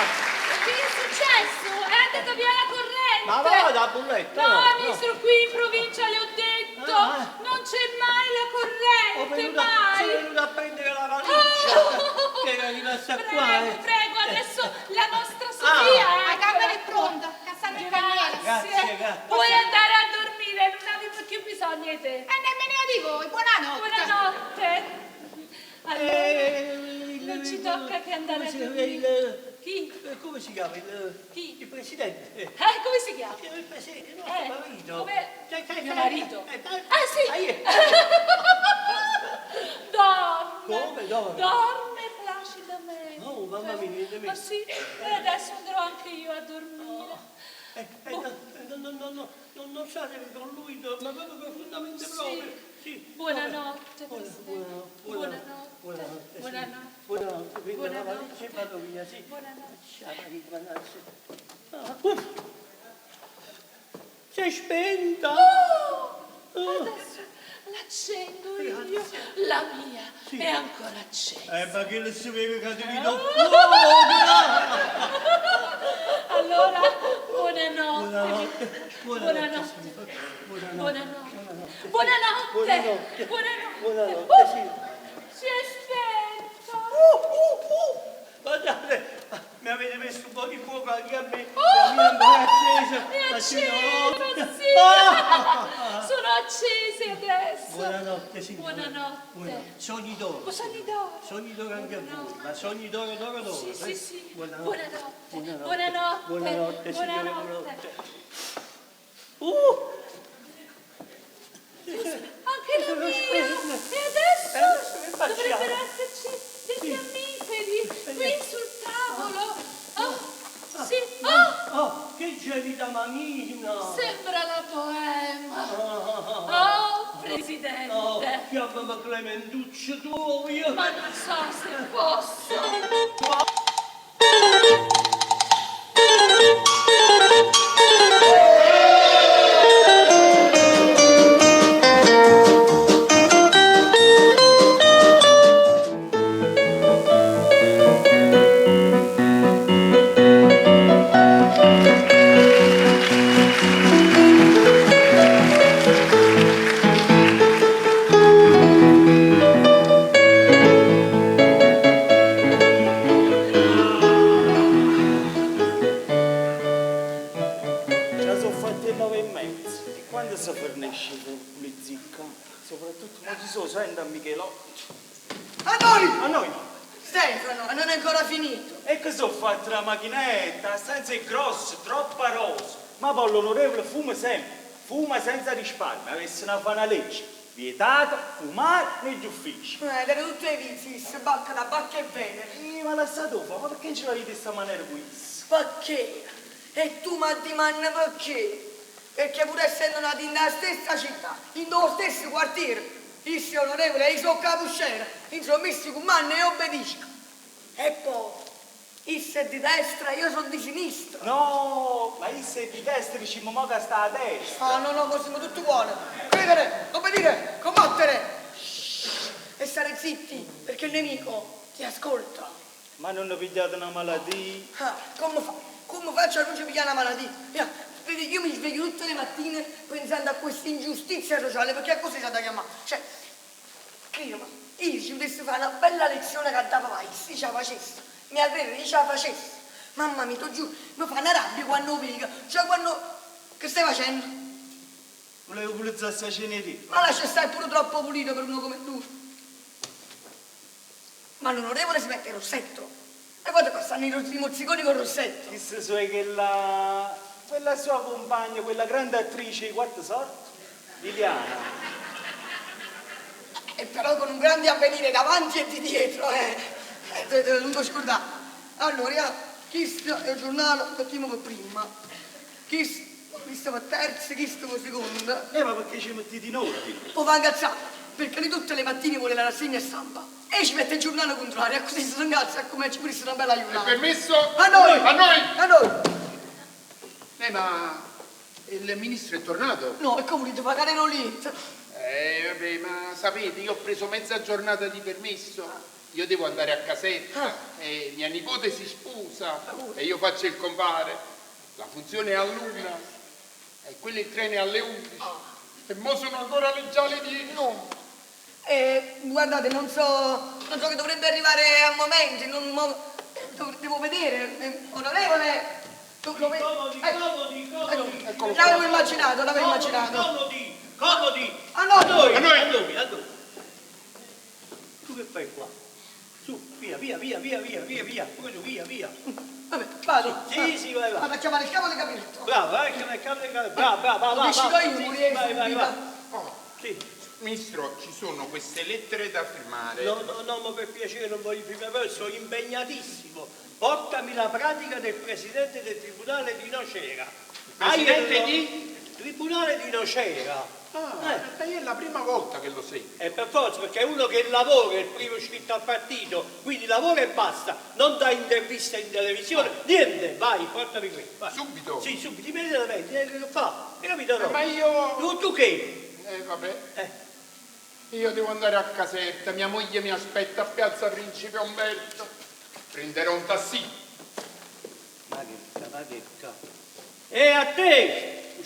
Che è successo? È andata via la corrente. Ma va da bolletta, No, no, no. ministro, qui in provincia le ho detto, Ah, ah. non c'è mai la ho corrente, venuto, mai. sono venuto a prendere la valigia che era rimasta Prego, qua. eh. prego, adesso la nostra Sofia. La eccola camera è qua. pronta, Cassandra e Cannella. Grazie, grazie. Puoi andare a dormire, non avevo più bisogno di te. E nemmeno io di voi, buonanotte. Buonanotte. Allora, non ci tocca che andare come a si- dormire. Il, Chi? Come si chiama? Il, Chi? Il presidente. Come si chiama? Il presidente, il nostro marito. Come? Cioè, Mio marito? Ah, sì. Dorme. Come dorme? Dorme placidamente. Oh, mamma mia, niente meno. Ma sì, e adesso andrò anche io a dormire. No, no, no, no, non, non state con lui, ma proprio profondamente Sì. proprio. Sì. Buonanotte, Presidente. Buonanotte. Buonanotte. Buonanotte. sì. Buonanotte. Buonanotte. Prendo la Buonanotte. valigia e vado via, sì. Buonanotte. Ciao, marito, mannaggia. Ah, uff. Si è spenta. Oh, adesso l'accendo io. La mia è ancora accesa. Ma che le si vede che ti do Allora, buonanotte. Buonanotte. Buonanotte. Buonanotte. Buonanotte. Buonanotte. Buonanotte. Buonanotte. Buonanotte, Oh, sì. Si è spenta. Guardate, mi avete messo un po' di fuoco anche a me. Oh! La mia è ancora accesa. È Ma accesa, sì, sì. Ah! Sono accese adesso. Buonanotte, signora. Buonanotte. Buonanotte. Sogni d'oro. Sogni d'oro. Sogni d'oro anche a voi, ma sogni d'oro, d'oro, d'oro. Sì, eh? sì, sì. Buonanotte. Buonanotte. Buonanotte. Buonanotte, signora, Buonanotte. buonanotte. Anche la mia. E adesso adesso che facciamo? dovrebbero esserci dei fiammiferi qui sul tavolo. Oh, sì. Oh, Chiamami Clementuccio tuoio. Ma non so se posso. Già sono fatte le 9:30 e quando si fornisce la pulizia? Soprattutto ma ci sono sento a Michelotto. A noi! A noi? Stefano, non è ancora finito. E che sono fatta la macchinetta, senza il grosso, troppa rosa. Ma poi l'onorevole fuma sempre, fuma senza risparmio, avesse una fare una legge. Vietato fumare negli uffici. Era tutti i vizi, si bacca da bacca e venere. Ma lasciate fare, ma perché ce l'avete in questa maniera qui? Perché? E tu mi addimanni perché? Perché pur essendo nati nella stessa città, in lo stesso quartiere, io sono onorevole e io sono capuscera, insomma, io si comanda e obbedisco. E poi, io sono di destra, io sono di sinistra. No, ma io sei di destra, diciamo mo che sta a destra. Ah, no, no, ma siamo tutti buoni. Credere, obbedire, combattere. Shh. E stare zitti, perché il nemico ti ascolta. Ma non ho pigliato una malattia? Ah, come fa? Come faccio a non ci pigliare una malattia? Via, vedi, io mi sveglio tutte le mattine pensando a questa ingiustizia sociale, perché è così si da chiamare. Cioè, credimi, io ci potessi fare una bella lezione che dava vai, se ce la facessi, mia crede, io ce la facessi. Mamma mia, ti giuro, mi fa una rabbia quando vedo, cioè quando... Che stai facendo? Volevo pulizzare questa ceneria. Ma lascia stare pure troppo pulito per uno come tu. Ma l'onorevole si mette il rossetto. E guarda qua, stanno i mozziconi col rossetto. Chissà se è quella, quella sua compagna, quella grande attrice di quarta sorte, Liliana. E però con un grande avvenire davanti e di dietro, eh. Te, te, non ti scordare. Allora, io, questo è il giornale, mettiamo per prima. Questo, questo per terzo, questo per seconda. Ma perché ci mettete in ordine? Poi fa incazzare, perché lui tutte le mattine vuole la rassegna stampa. E ci mette il giornale contrario, e così si incazza, come ci pure una bella aiutata. Permesso? A noi! A noi! A noi! Ma il ministro è tornato? No, e come volete pagare non lì? Vabbè, ma sapete, io ho preso mezza giornata di permesso. Io devo andare a casetta. Mia nipote si sposa e io faccio il compare. La funzione è all'una e quello il treno è alle 11. E mo sono ancora le già le 10. No. Guardate, non so che dovrebbe arrivare a momenti, non, mo, devo vedere, onorevole. Comodi, comodi, comodi. L'avevo immaginato, l'avevo immaginato. Comodi, comodi. A noi. A noi, a noi, a noi. Tu che fai qua? Su, via, via, via, via, via, via, via, via, via. Vabbè, vado. Sì, sì, vai, vai. Vado a chiamare il capo del gabinetto. Bravo, vai, chiama il capo del gabinetto. Bravo, bravo, bravo. Decido io, sì, vai, vai, vai. Sì. Ministro, ci sono queste lettere da firmare. No, no, no, ma per piacere non voglio firmare, però sono impegnatissimo. Portami la pratica del presidente del Tribunale di Nocera. Presidente di? Tribunale di Nocera. Ah, è la prima volta che lo sento. E per forza, perché è uno che lavora, è il primo iscritto al partito, quindi lavora e basta, non dà interviste in televisione, niente, vai, portami qui. Vai. Subito? Sì, subito, immediatamente, che fa? Hai capito no? Ma io... Tu che? Vabbè. Io devo andare a Caserta, mia moglie mi aspetta a Piazza Principe Umberto. Prenderò un tassì. Ma che, ma che cazzo. E a te!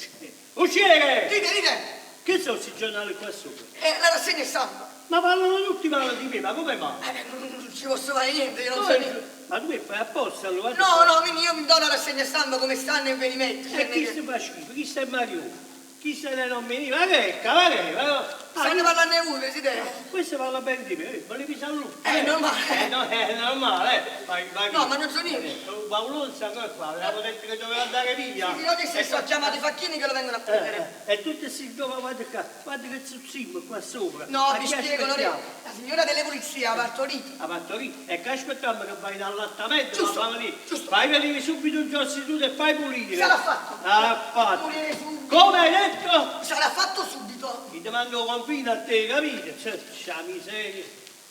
Usciere! Dite, dite! Che sono questi giornali qua sopra? La rassegna stampa. Ma parlano tutti male di me, ma come mai? Non ci posso fare niente, io non so niente. Ma tu che fai apposta allora? No, no, io mi do la rassegna stampa come stanno e ve li metto. E chi si fa schifo? Chi sta Mario? Chi se ne non veniva? Ma che cavolo? Ma... Stanno parlando di voi, Presidente. Questo parla bene di me, volevi salutare. È normale. No, è normale. Vai, vai. No, ma non so niente. Paolone sta ancora qua, avevamo detto che doveva andare via. Sì, sì, oggi stesso ho chiamato i facchini che lo vengono a prendere. E tutti si trova, guarda qua, guarda che zuzzimo qua sopra. No, vi spiego, la signora delle pulizie ha partorito. Ha partorito? E che aspettiamo che vai in allattamento? Giusto, giusto. Fai venire subito un sostituto e fai pulire. Sarà fatto. Sarà fatto. Pulire subito. Come hai detto? Sarà fatto subito. Ti mando lo confino a te, capito? Cioè, c'è miseria.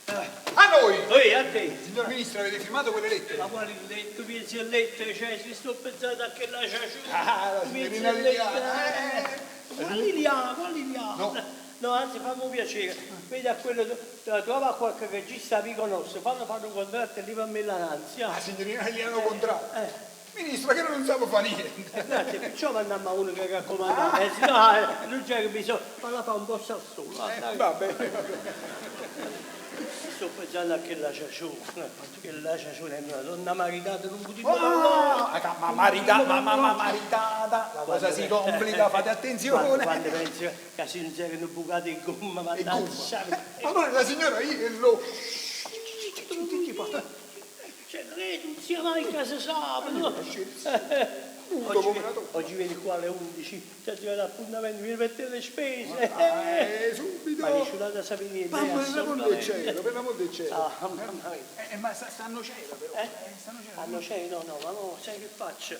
A noi! Ehi, a te! Signor Ministro, avete firmato quelle lettere? Ma quali letto, pensi al letto, cioè, si sto pensando a che la ciaciura. Ah, la signorina Liliana, eh. Quale Liliana, quale Liliana? No. No, anzi, fammi un piacere, vedi a quello, trova qualche regista amico nostro, fallo fare un contratto e lì fammi l'ansia. La signorina Liliana un contratto. Eh. Ministro, che non sappiamo fare niente. Grazie, perciò mandiamo a uno che raccomanda. Se no, non c'è che bisogno, ma la fa un po' solo. Va bene, va bene. Sto pensando a che la ciaciona, che la ciaciona è una donna maritata, non potevo Ah, ma maritata, ma, ma, ma maritata, la cosa si complica, fate attenzione. Quando, quando penso che si non c'erano bucati in gomma, ma In gomma. Allora la signora io lo... Cioè, lei non sia mai che si sa, no? Muto Oggi, come una donna. oggi vieni qua alle 11, ti arriva l'appuntamento, vieni per te le spese. Subito. Ma nessuno da sapere niente. Ma per l'amor del assolutamente. cielo, per l'amor del cielo. Ah, mamma mia. Ma stanno cielo però. Eh? Stanno cielo. Ah, no, c'è, no, no, ma no, sai che faccio?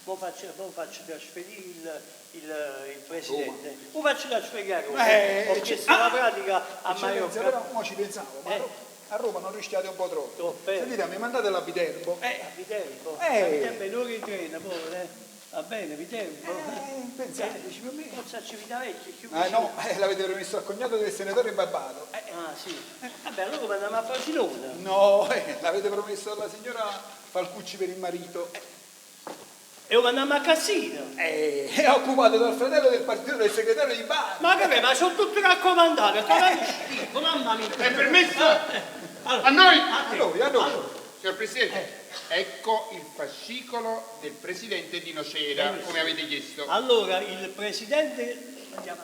Mo faccio, mo faccio trasferire il presidente. Mo faccio trasferire a Roma. Ho chiesto la pratica a Eccellenza, Maiorca. però mo ci pensavo, ma a Roma non rischiate un po' troppo. Troppo, eh. Sentite, mi mandate la Viterbo. A Viterbo? Eh. A Viterbo è un'ora in treno, poi, eh. Va bene, Viterbo. Pensateci, per me. Forse a Civitavecchia, più Ah vicino. no, l'avete promesso al cognato del senatore Barbato. Ah sì. Vabbè, allora come andiamo a Frosinone? No, l'avete promesso alla signora Falcucci per il marito. E ora andiamo a Cassino. È occupato dal fratello del partito del segretario di Bari. Ma che ma sono tutti raccomandati, come schifo, mamma mia. È permesso? Allora, A noi! A noi, a noi. Signor Presidente, ecco il fascicolo del Presidente di Nocera, come avete chiesto. Allora, il presidente, andiamo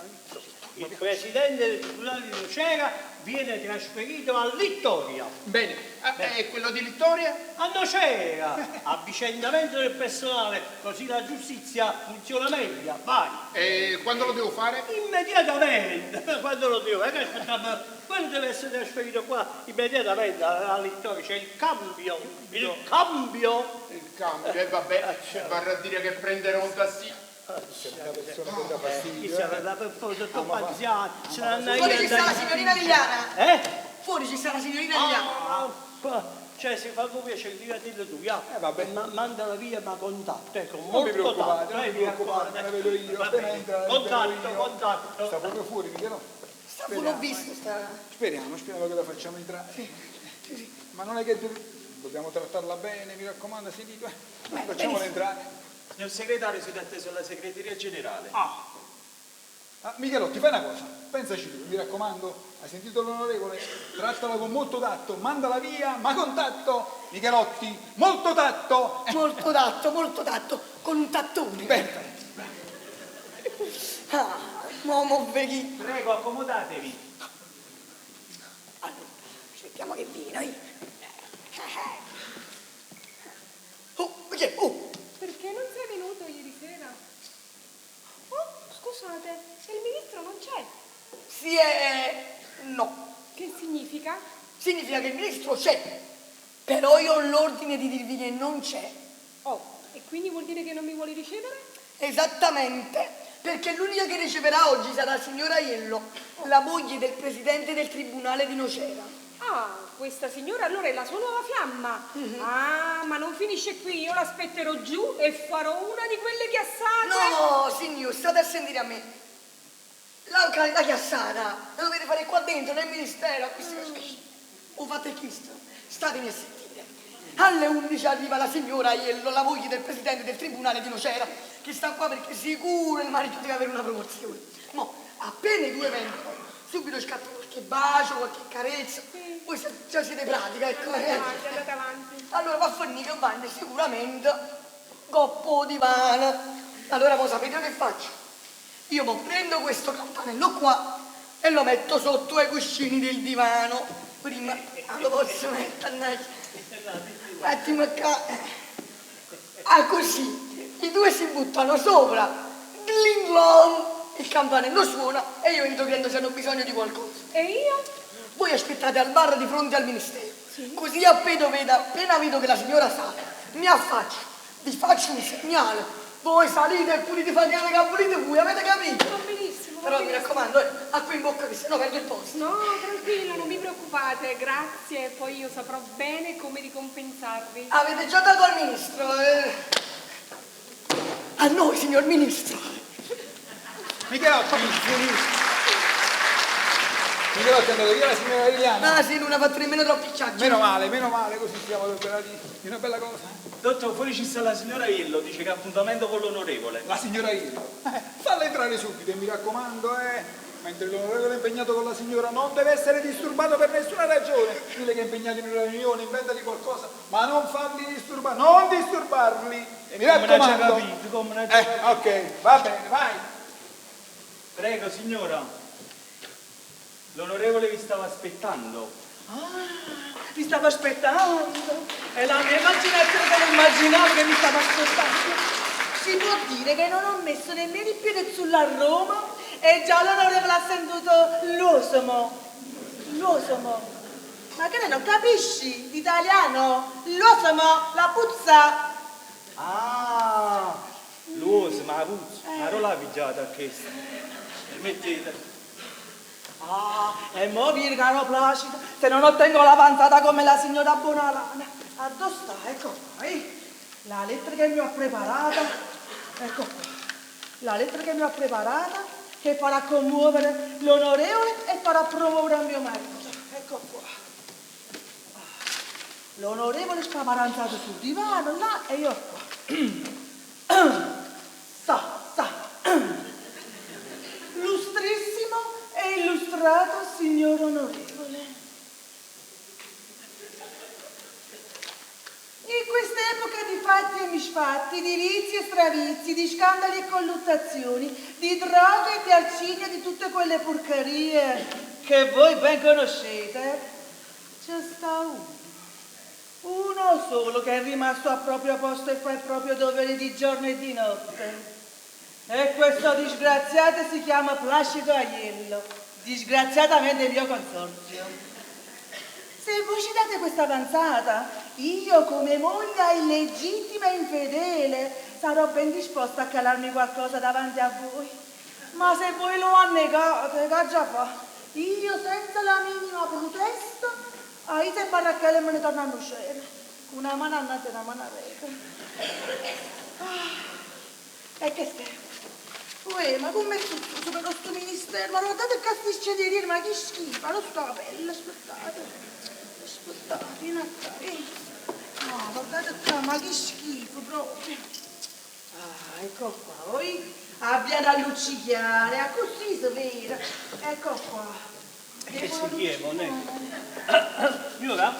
il presidente del tribunale di Nocera viene trasferito a Littoria. Bene, ah, e quello di Littoria? A Nocera, avvicendamento del personale, così la giustizia funziona meglio. Vai. E quando lo devo fare? Immediatamente, quando lo devo, che aspettiamo, quello deve essere trasferito qua immediatamente a Littoria, c'è il cambio, il cambio. Il cambio, e vabbè, varrà a dire che prenderò un tassì. C'è una persona che dà fastidio. Chi sarà la persona troppo anziana, se ne andrà Fuori ci sta la signorina Liliana! Eh? Fuori ci sta la signorina Liliana! Ah, qua, cioè se fa un piacere di dirlo tu, ya. vabbè. Ma, mandala via ma contatto, ecco, Non vi molto preoccupate, tatto, non vi mi preoccupate, raccomando. me la vedo io. Va Appena bene. entra, la vedo Contatto, io. contatto. Sta proprio fuori, Michelò. Sta fuori, l'ho visto, sta... Speriamo, speriamo che la facciamo entrare. Sì, sì, sì. Ma non è che dobbiamo trattarla bene, mi raccomando, sentite. Facciamola entrare. Signor segretario, siete atteso alla segreteria generale. Ah, Michelotti, fai una cosa, pensaci tu, mi raccomando, hai sentito l'onorevole? Trattala con molto tatto, mandala via, ma con tatto! Michelotti, molto tatto! Molto tatto, molto tatto, con un tattone. Perfetto. Ah, mo mo vedi. Prego, accomodatevi. Allora, aspettiamo che viene. eh. Oh, perché? Oh, Perché non sei venuto ieri sera? Oh, scusate, il ministro non c'è. si è... no. Che significa? Significa che il ministro c'è. Però io ho l'ordine di dirvi che non c'è. Oh, e quindi vuol dire che non mi vuole ricevere? Esattamente, perché l'unica che riceverà oggi sarà la signora Aiello, la moglie del presidente del tribunale di Nocera. Ah, questa signora allora è la sua nuova fiamma. Ah, ma non finisce qui, io l'aspetterò giù e farò una di quelle chiassate. No, signor, state a sentire a me. La chiassata la dovete fare qua dentro, nel ministero. Ho fatto questo. Statemi a sentire. Alle 11 arriva la signora Aiello, la moglie del presidente del tribunale di Nocera, che sta qua perché sicuro il marito deve avere una promozione. Mo, appena i due vengono, subito scatta qualche bacio, qualche carezza. Voi già siete pratica, ecco. Andate avanti, andate avanti. Allora va a finire che vanno sicuramente coppo di pane. Allora voi sapete che faccio? Io mo prendo questo campanello qua e lo metto sotto ai cuscini del divano. Prima lo posso mettere, mannaggia. Un attimo qua. Ah così, i due si buttano sopra. Dling long, il campanello suona e io entro chiedendo se hanno bisogno di qualcosa. E io? Voi aspettate al bar di fronte al ministero. Così appena vedo che la signora sale, mi affaccio, vi faccio un segnale. Voi salite e pulite fate che volete voi, avete capito? Va benissimo, va Però mi benissimo. raccomando, raccomando, acqua in bocca che sennò perdo il posto. No, tranquillo, non vi preoccupate, grazie, poi io saprò bene come ricompensarvi. Avete già dato al ministro, eh? A noi, signor ministro. Michelotti! Michelotti è andato via la signora Liliana? Ah sì, non ha fatto nemmeno troppi chiacchiere. Meno male, così siamo liberati di una bella cosa. Dottor, fuori ci sta la signora Illo, dice che ha appuntamento con l'onorevole. La signora Illo? Falla entrare subito e mi raccomando, Mentre l'onorevole è impegnato con la signora non deve essere disturbato per nessuna ragione. Dile che è impegnato in una riunione, inventati qualcosa, ma non farli disturbare, non disturbarli. E mi Come ne ha già raccomando. capito, come ne ha già capito. Ok, va bene, vai. Prego, signora. L'onorevole vi stava aspettando. Ah, mi stava aspettando. È la mia immaginazione che lo immaginavo che mi stava aspettando. Si può dire che non ho messo nemmeno il piede sulla Roma e già l'onorevole ha sentito l'osmo. L'osmo. Ma che non capisci l'italiano? L'osmo, la puzza. Ah, l'osmo, la puzza. Ma non l'ha pigiata questa. Permettete. Ah, e mo vir caro Placido, se non ottengo l'avanzata come la signora Bonalana. A dove sta? Ecco qua, eh. La lettera che mi ha preparata, ecco qua. La lettera che mi ha preparata che farà commuovere l'onorevole e farà promuovere a mio marito. Ecco qua. Ah, L'onorevole spaparanzato sul divano là e io qua. Sa, sa. Lustrissimo e illustrato signor onorevole. In quest'epoca di fatti e misfatti, di vizi e stravizi, di scandali e colluttazioni, di droghe e di arcigno e di tutte quelle porcherie che voi ben conoscete, c'è sta uno, uno solo che è rimasto al proprio posto e fa il proprio dovere di giorno e di notte. E questo disgraziato si chiama Placido Aiello, disgraziatamente mio consorzio. Se voi ci date questa avanzata, io come moglie illegittima e infedele sarò ben disposta a calarmi qualcosa davanti a voi. Ma se voi lo annegate, che già fa? Io senza la minima protesta, a Ita e Barracchelle me ne torno a uscire. Con una mano andata e una mano arretra. Ah, e che scherzo. Uè, ma come è successo per questo ministero? Ma guardate il casticcio di dire, ma che schifo, lo sto a pelle, aspettate. Aspettate, vieni a qua, eh. No, guardate qua, ma che schifo proprio. Ah, ecco qua, voi abbiate a luccicare, a così si vede. Ecco qua. Che si chiama, non è? Signora?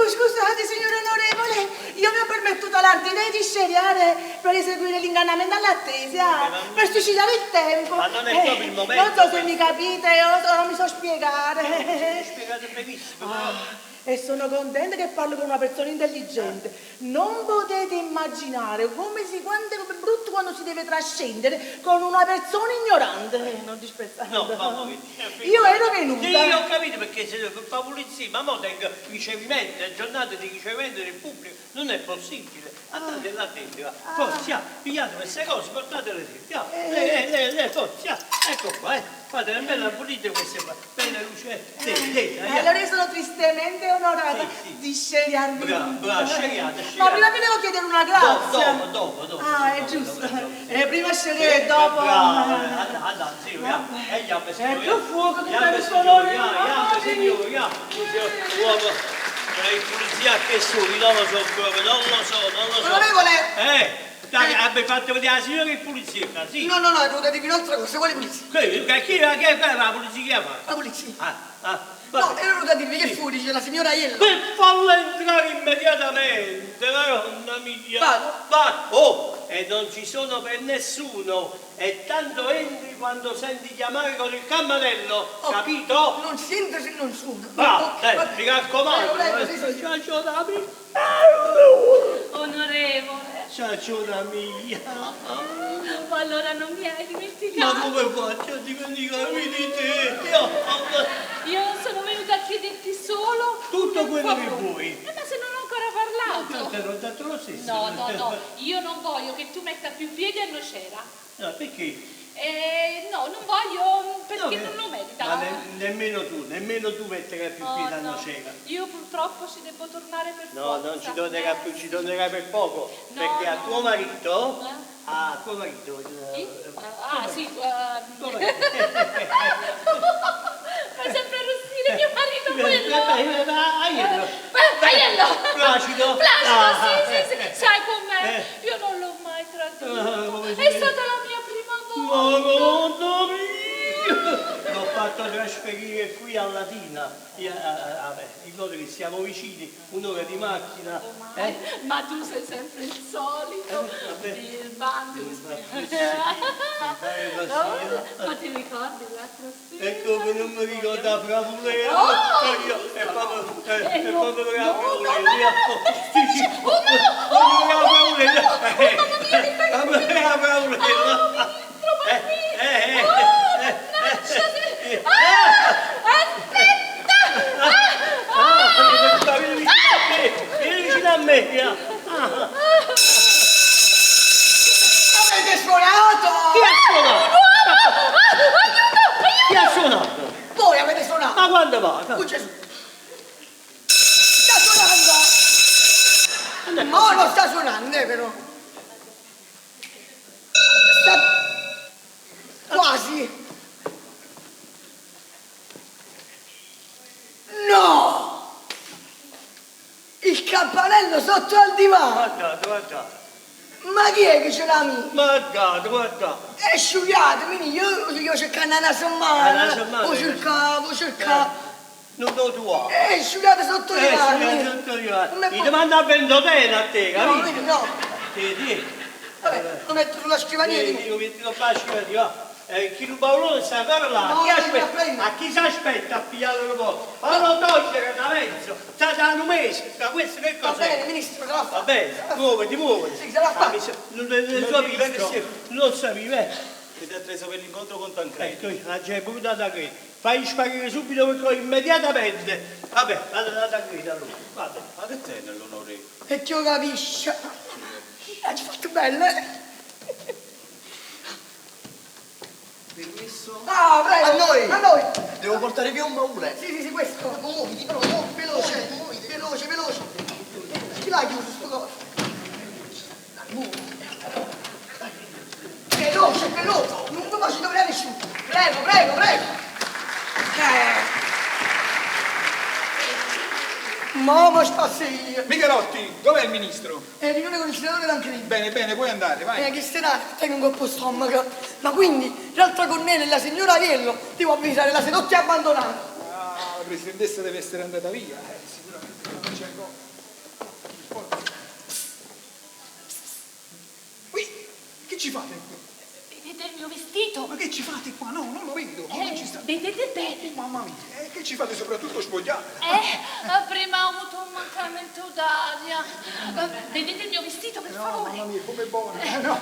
Scusate, signor onorevole, io mi ho permettuto l'ardire di sceriare per eseguire l'ingannamento all'attesa, per suscitare il tempo. Ma non è proprio il momento. Non so se mi capite o non mi so spiegare. Mi spiegate benissimo. Ah, e sono contenta che parlo con una persona intelligente. Non potete immaginare come si, quanto è brutto quando si deve trascendere con una persona ignorante. Non disprezzando. No, mamma mia. Io ero venuta. Sì, ho capito perché se fa pulizia, ma mo tengo ricevimento, giornate di ricevimento del pubblico, non è possibile. Andate là dentro, forza, pigliate queste cose, portatele dentro. Forza, ecco qua, Fate una bella pulita queste qua, bella luce. Allora io sono tristemente onorata di scegliarvi. Brava, brava, scegliate, Ma prima vi devo chiedere una grazia. Dopo, dopo. Ah, è giusto. Prima scegliere e dopo. Brava, andate, sì, e È più fuoco che per il colore. Signore, uomo, per pulizia che su, non lo so proprio, non lo so, non lo so. Onorevole! Dai, abbia fatto vedere la signora che pulizia, sì. No, no, no, devo dirvi un'altra cosa, quale pulizia? Chi è la pulizia che ha fatto? La pulizia. Ah, no, ero venuta a dirvi che fu, dice la signora Aiello. Per farla entrare immediatamente, madonna mia. Vado. Va. Oh, e non ci sono per nessuno. E tanto entri quando senti chiamare con il campanello, Oh, capito? Non si entra se non suona. Va, dai, mi raccomando. Prego, prego, sì, sì. Ciao, mia. Onorevole. Ciaciona mia. Ma allora non mi hai dimenticato. Ma come faccio a dimenticarmi di te? Io sono venuta a chiederti solo tutto quello che favore. vuoi. Ma se non ho ancora parlato. No, te l'ho dato lo stesso. No, no, no, io non voglio che tu metta più piede a Nocera. No, perché? No, non voglio perché non lo merita. Ma nemmeno tu, nemmeno tu metterai più Oh, piede a no. Nocera. Io purtroppo ci devo tornare per No, forza. non ci tornerà più, ci tornerai per poco, No, perché a no. tuo marito, Eh? a tuo marito, Chi? Ah, sì. Fa sempre arrossire mio marito quello. Aiello. Aiello. Placido. Placido, Ah, sì, sì, sì. eh. Sai com'è? Eh. Io non l'ho mai tradito. Ah, come si È vede. stata la mia prima volta. Madonna mia! L'ho fatto trasferire qui a Latina, Io, vabbè, in modo che siamo vicini, un'ora di macchina. Eh? Ma tu sei sempre il solito. vabbè. Birbante. Vabbè, No? Ma ti ricordi l'altra sera? E come non mi ricordo la fravulera? Oh! Io, è proprio, è, Eh, è no, proprio la no, no, fravulera. no, no, Sì, sì. Oh no! Proprio la fravulera. Oh, mamma mia, che fai? Proprio la fravulera. Oh, ministro, ma Eh, qui! eh, eh, Oh, eh, mannaggia, eh, Ah! Aspetta! Ah, ah, vieni vicino a me, vieni vicino a me. via. Ah. Avete suonato? Chi ha suonato? Chi ha suonato? Voi avete suonato? Ma quando va? Oh, Gesù. Sta suonando! No, non sta suonando, però. Sta... Quasi. No! Il campanello sotto al divano! Guardate, guardate. Ma chi è che ce l'ha mia? Guardate, guardate. È sciugliato, quindi io cercavo una somma, Una somma. ho cercato, ho cercato. Non lo trovo. È sciugliato sotto il divano. sciugliato sotto il divano. Come Ti può- domanda a Ventotene a te, No, capito? vedi, no. Sì, sì. Vabbè, lo metto sulla scrivania. Sì, di- dico, mettilo qua a scrivania, va. Chi ruba Paolone sta ancora là. No, chi non aspetta? la prendo. A chi si aspetta a pigliare il posto? Fallo togliere da mezzo, sta da un mese, da questo che Va cos'è? bene, ministro, se la fa. Va bene, muoviti, muoviti. Sì, se la fa. Ah, Non, non, non, so visto, non sapevi, eh. Siete atteso per l'incontro con Tancredi. Ecco, la gente è venuta da Tancredi. Fai sparire subito perché immediatamente. Vabbè, vado da Tancredi allora. Vado. Ma che te nell'onorevole? E chi lo capisce? Hai fatto bello, eh? Permesso? Ah, prego. A noi! A noi! Devo portare via un baule. Sì, sì, sì, questo. Muoviti però, muoviti. Veloce, Muoviti. veloce, veloce. Chi l'ha chiuso sto coso? Dai, muoviti. Dai. Veloce, veloce. Non mi faccio dovrei nessuno. Prego, prego, prego. Mamma sta seria. Michelotti, dov'è il ministro? È riunione con il senatore Tancredi. Bene, bene, puoi andare, vai. Che serata, tengo un colpo stomaco. Ma quindi, l'altra Cornelia e la signora Ariello, devo avvisare, la sedotta è abbandonata. Ah, la presidentessa deve essere andata via, sicuramente non c'è ancora. Qui, che ci fate qui? Vedete il mio vestito? Ma che ci fate qua? No, non lo vedo. Non ci sta. Vedete bene? Mamma mia, che ci fate soprattutto spogliata? Prima ho avuto un mancamento d'aria. Vedete il mio vestito, per No, favore? mamma mia, com'è buono. No.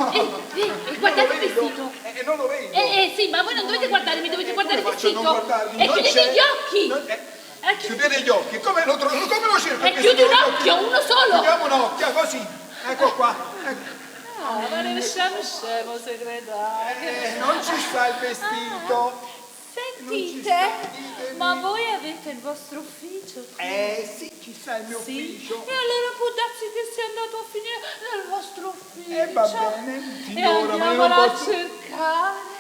Guardate Non il lo vedo. vestito. Non lo vedo. Sì, ma voi non dovete guardarmi, dovete guardare il Come faccio a vestito. non guardarvi? E Non chiudete c'è. gli occhi. Non- Chiudete gli occhi, come lo trovo? Come lo cerco? E questo chiudi un occhio? occhio, uno solo. Chiudiamo un occhio, così. Ecco qua. Ecco. Ah, ma ne scemo scemo, segretario. Non ci sta il vestito. Sentite, ma voi avete il vostro ufficio? qui? Sì, ci sta il mio Sì? ufficio. E allora può darsi che sia andato a finire nel vostro ufficio. Va bene, E signora, ma io non andiamolo a posso... cercare.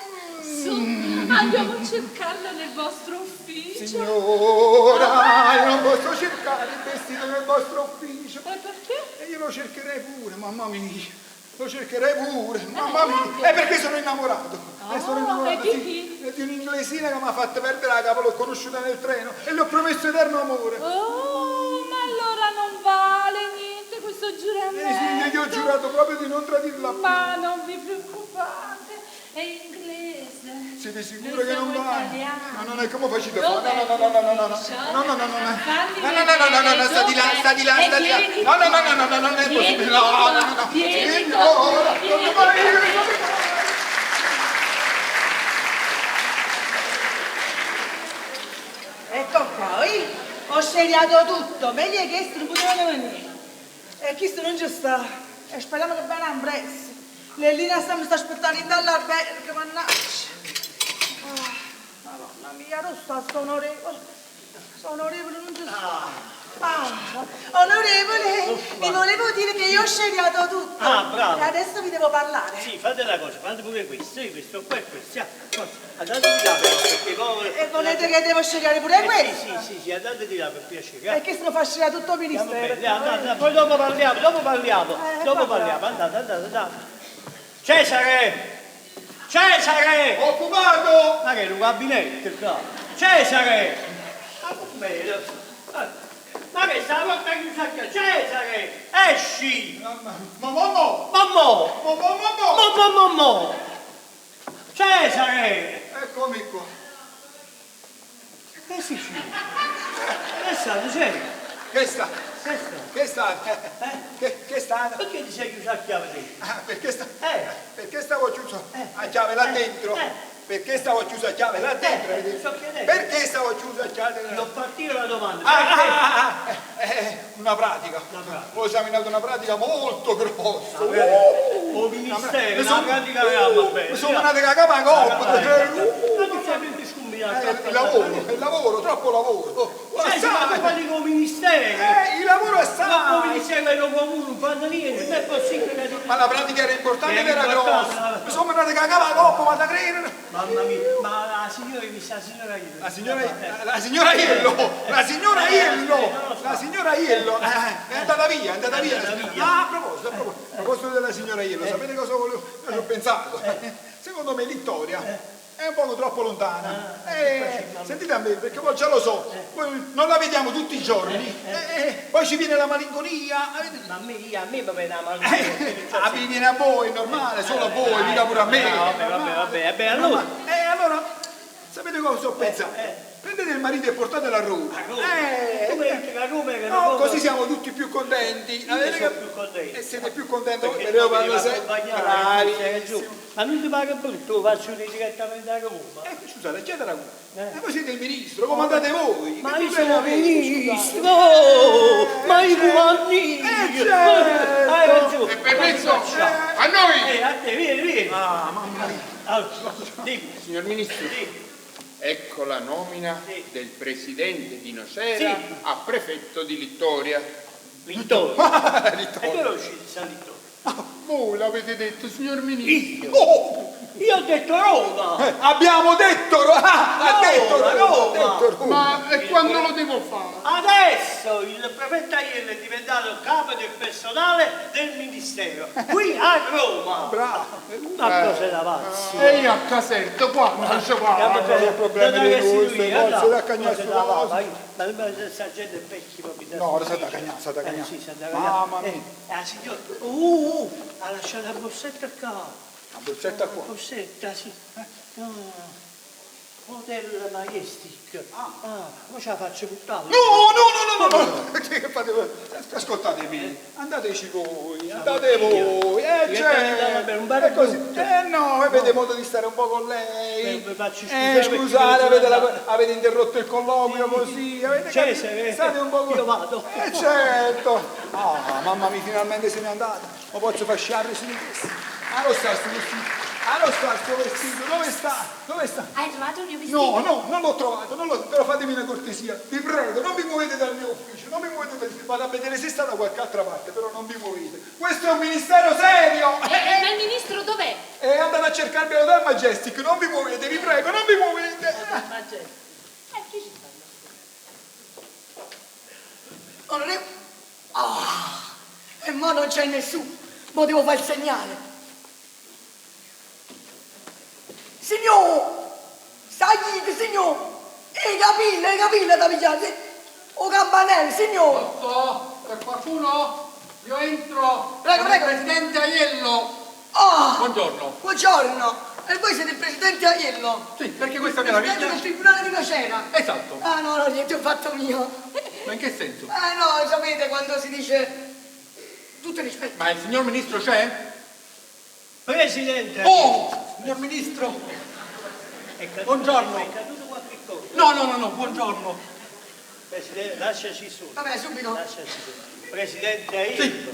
Su, andiamo a cercarlo nel vostro ufficio. Signora, io non posso cercare il vestito nel vostro ufficio. E perché? E io lo cercherei pure, mamma mia. Lo cercherei pure, mamma mia. È perché sono innamorato. Sono innamorato, e di sì. chi? È di un'inglesina che mi ha fatto perdere la capa, l'ho conosciuta nel treno e le ho promesso eterno amore. Oh, ma allora non vale niente questo giuramento. Sì, io ho giurato proprio di non tradirla più. Ma non vi preoccupate, è inglese. Siete sicuri Noi che non siamo vale? italiani. No, no, no, come facete a fare? Dov'è No, no, no, no, no, no, no. l'ufficio? No, no, no, no, no. Fammi No, no, no, no, no, no, vedere sta di là, sta di là, sta di là. Vieni No, no, no, no, no, no, non è Vieni possibile. No, qua. no, no, no. Vieni qua. Signora, Vieni non qua. mi io- Ecco qua, io ho scegliato tutto, meglio che non potevano venire. E questo non ci sta. E speriamo che venga presto. Lellina sta, mi sta aspettando in dall'albergo, mannaggia. Ah. Dove sta sto onorevole? Sto onorevole non ci sta. Ah, onorevole, vi volevo dire che io ho scegliato tutto. Ah, bravo. E adesso vi devo parlare. Sì, fate una cosa, fate pure questo, sì, questo qua e questo. ah, Forza, Andate di là però, perché poi... E volete che devo scegliere pure Eh, questo? Sì, sì, sì, sì, andate di là per piacere. eh. Perché se no fa scegliere tutto il Andiamo ministero. bene, andate, andate, poi dopo parliamo, dopo parliamo, dopo vabbè. parliamo, andate, andate, andate. Cesare! Cesare! Occupato! Ma che è un gabinetto qua? Cesare! Ma come? Ma che sta porta chiusa qua? Cesare! Esci! Ma mamma! Mamma! Mamma, mamma! Mamma, mamma! Cesare! Eccomi qua. Che si scende? Che sta dicendo? Che sta? Che sta? Che sta? Che, che sta? Perché ti sei chiuso a chiave te? Ah, perché, sta, Eh. perché stavo chiuso a chiave là dentro? Perché stavo chiuso a chiave là dentro? Eh, sto chiedendo. Perché stavo chiuso a chiave là Devo partire la domanda. Ah, Perché? ah, ah, ah, una pratica. Ho esaminato una pratica molto grossa. Una pratica. Oh, O ministero, Mi una son- pratica che va bene. Mi sono mandato la capa a coppa. Ma tu sei più scombinato. Il lavoro, il lavoro, troppo lavoro. Cioè, si va a fare con ministero. Il lavoro è Ma assai. il ministero è lo comune, non fanno niente, non è possibile che... Ma la pratica era importante ed era importante, grossa. Mi sono mandato la capa a coppa, ma da credere. Mamma mia, ma la signora mi sta, la signora Iello. La signora, la signora Iello, la signora Iello, la signora Iello, è andata via, è andata via. Ah, a proposito, a proposito, a proposito della signora Iello, sapete cosa volevo? Io ci ho pensato. Secondo me Vittoria è un poco troppo lontana. Sentite a me, perché poi già lo so, poi non la vediamo tutti i giorni, poi ci viene la malinconia. avete- Ma a me, io, a me mi viene la malinconia. Ah, vi viene a voi, è normale, solo a voi, mica pure a me. No, vabbè, vabbè, vabbè, vabbè, allora. Allora, sapete cosa ho pensato? Prendete il marito e portatelo a Roma. A Roma? Come entra a Roma che No, non così siamo tutti più contenti. Io Avete sono cap- più contento. E siete più contenti Perché per io non parlo mi sempre. accompagnare, Bravi. sei giù. Ma non ti pare brutto, lo faccio direttamente a Roma. Scusate, chiedete a Roma. Ma voi siete il ministro, comandate voi. Ma Che io problema sono avete, ministro, scusate? ma i comandi. Certo. Hai ragione. E permesso a noi! A te, vieni, vieni. Ah, mamma mia. Allora, dimmi. Signor Ministro, ecco la nomina del presidente di Nocera Sì. a prefetto di Littoria. Littoria. E dove è uscito San Littorio? Voi l'avete detto, signor Ministro. Oh! Io ho detto Roma. Abbiamo detto Roma! Ha detto Roma, Roma! Roma. Ha detto Roma! Ma e quando lo devo fare? Adesso il prefetto Aiello è diventato capo del personale del ministero, qui a Roma. Bravo! Ma cosa da pazzi? E io a Caserta quando ci Andiamo vado? a sono problemi da di restituire, gusto, andà. forse da cagnare Cosa su da cosa. va, Ma ma questa gente è vecchia proprio. da No, ora sentire. sta da cagnare, sta da cagnare. Sì, sta da cagnare. Mamma mia. La signora, ha lasciato la borsetta qua. La borsetta qua. La borsetta, sì. No. Hotel Majestic. Ah, ma ce la faccio buttare? No, no, no, no, no, no. Che fate? Ascoltatemi, andateci voi, andate voi, Direttamente certo. da- per un bar È così. brutto. No, avete modo di stare un po' con lei. Mi faccio scusare perché Scusate, sono avete, andato. avete interrotto il colloquio così, avete Cesare, capito? State un po' con... io vado. Certo. Ah, mamma mia, finalmente se n'è andata. Ma posso fasciarle su di testa. Ah, lo sta sto vestito. Ah, lo sta sto vestito. Dove sta? Dove sta? Hai trovato il mio vestito? No, no, non l'ho trovato, non l'ho, però fatemi una cortesia, vi prego, non vi muovete dal mio ufficio, non mi muovete dal vado a vedere se sta da qualche altra parte, però non vi muovete. Questo è un ministero serio! Ma il ministro dov'è? E andate a cercarmi all'Hotel Majestic, non vi muovete, vi prego, non vi muovete! Chi ci sta? Onorevole... Ah, e mo non c'è nessuno. Mo devo fare il segnale. Signor! Saglite, signor! I capelli, i capelli da pigliare! O campanello, signor! Pronto? Per qualcuno? Io entro! Prego, prego. Presidente Aiello! Ah! Buongiorno! Buongiorno! E voi siete il presidente Aiello? Sì, perché questa Il presidente del tribunale di Nocera? Esatto! Ah no, no, niente, ho fatto mio. Ma in che senso? Ah no, sapete quando si dice tutto il rispetto. Ma il signor ministro c'è? Presidente! Oh! Signor ministro! È caduto, Buongiorno. È caduto qualche cosa. No, no, no, no, buongiorno. Presidente, lasciaci solo. Vabbè, subito. Lasciaci solo. Presidente Aiello.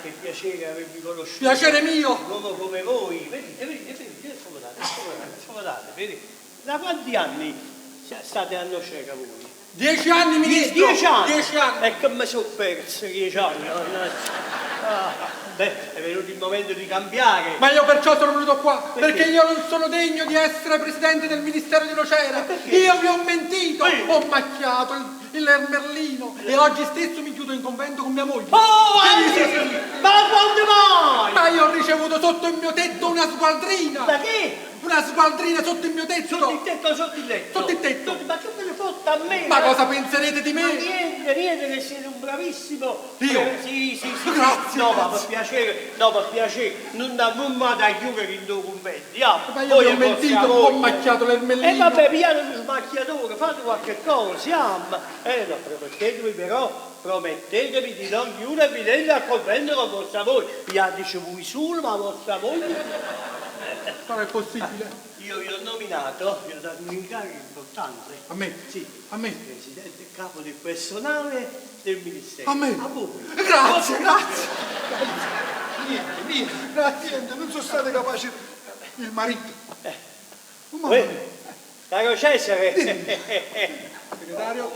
Che piacere avervi conosciuto. Piacere mio. Un uomo come voi. Venite, venite, venite, scomodate, scomodate, scomodate, venite. Da quanti anni state a Nocera voi? Dieci anni, ministro! Dieci anni? Dieci anni! E che mi sono perso 10 anni, mannaggia. Ah, beh, è venuto il momento di cambiare. Ma io perciò sono venuto qua, Perché? perché io non sono degno di essere presidente del ministero di Nocera. Io vi ho mentito, ho macchiato il ermellino e oggi stesso mi chiudo in convento con mia moglie. Oh, Sì, sì, sì, sì. Ma quando mai? Ma io ho ricevuto sotto il mio tetto una sgualdrina. Da che? Una sgualdrina sotto il mio tetto. Sotto il tetto o sotto il letto? Sotto il tetto. Ma che me ne fotta a me? Ma cosa penserete di me? Ma niente, niente, che siete un bravissimo. Io? Sì, sì. Grazie, No, ma grazie. per piacere, no, per piacere, non vado a chiudere in due conventi. Ah, Ma io voi vi ho e vostra mentito, ho moglie. macchiato l'ermellino. E vabbè, pigliate uno smacchiatore, fate qualche cosa, siamo. No, promettetevi però, promettetevi di non chiudervi dentro al convento con vostra moglie. Pigliateci voi solo, ma vostra moglie. Non è possibile. Io vi ho nominato, vi ho dato un incarico importante. A me? Sì. A me? Presidente capo del personale del ministero. A me? A voi. Grazie, grazie. Niente, niente, niente, non sono state capaci il marito. Oh, mamma Uè, mia. caro Cesare, Segretario.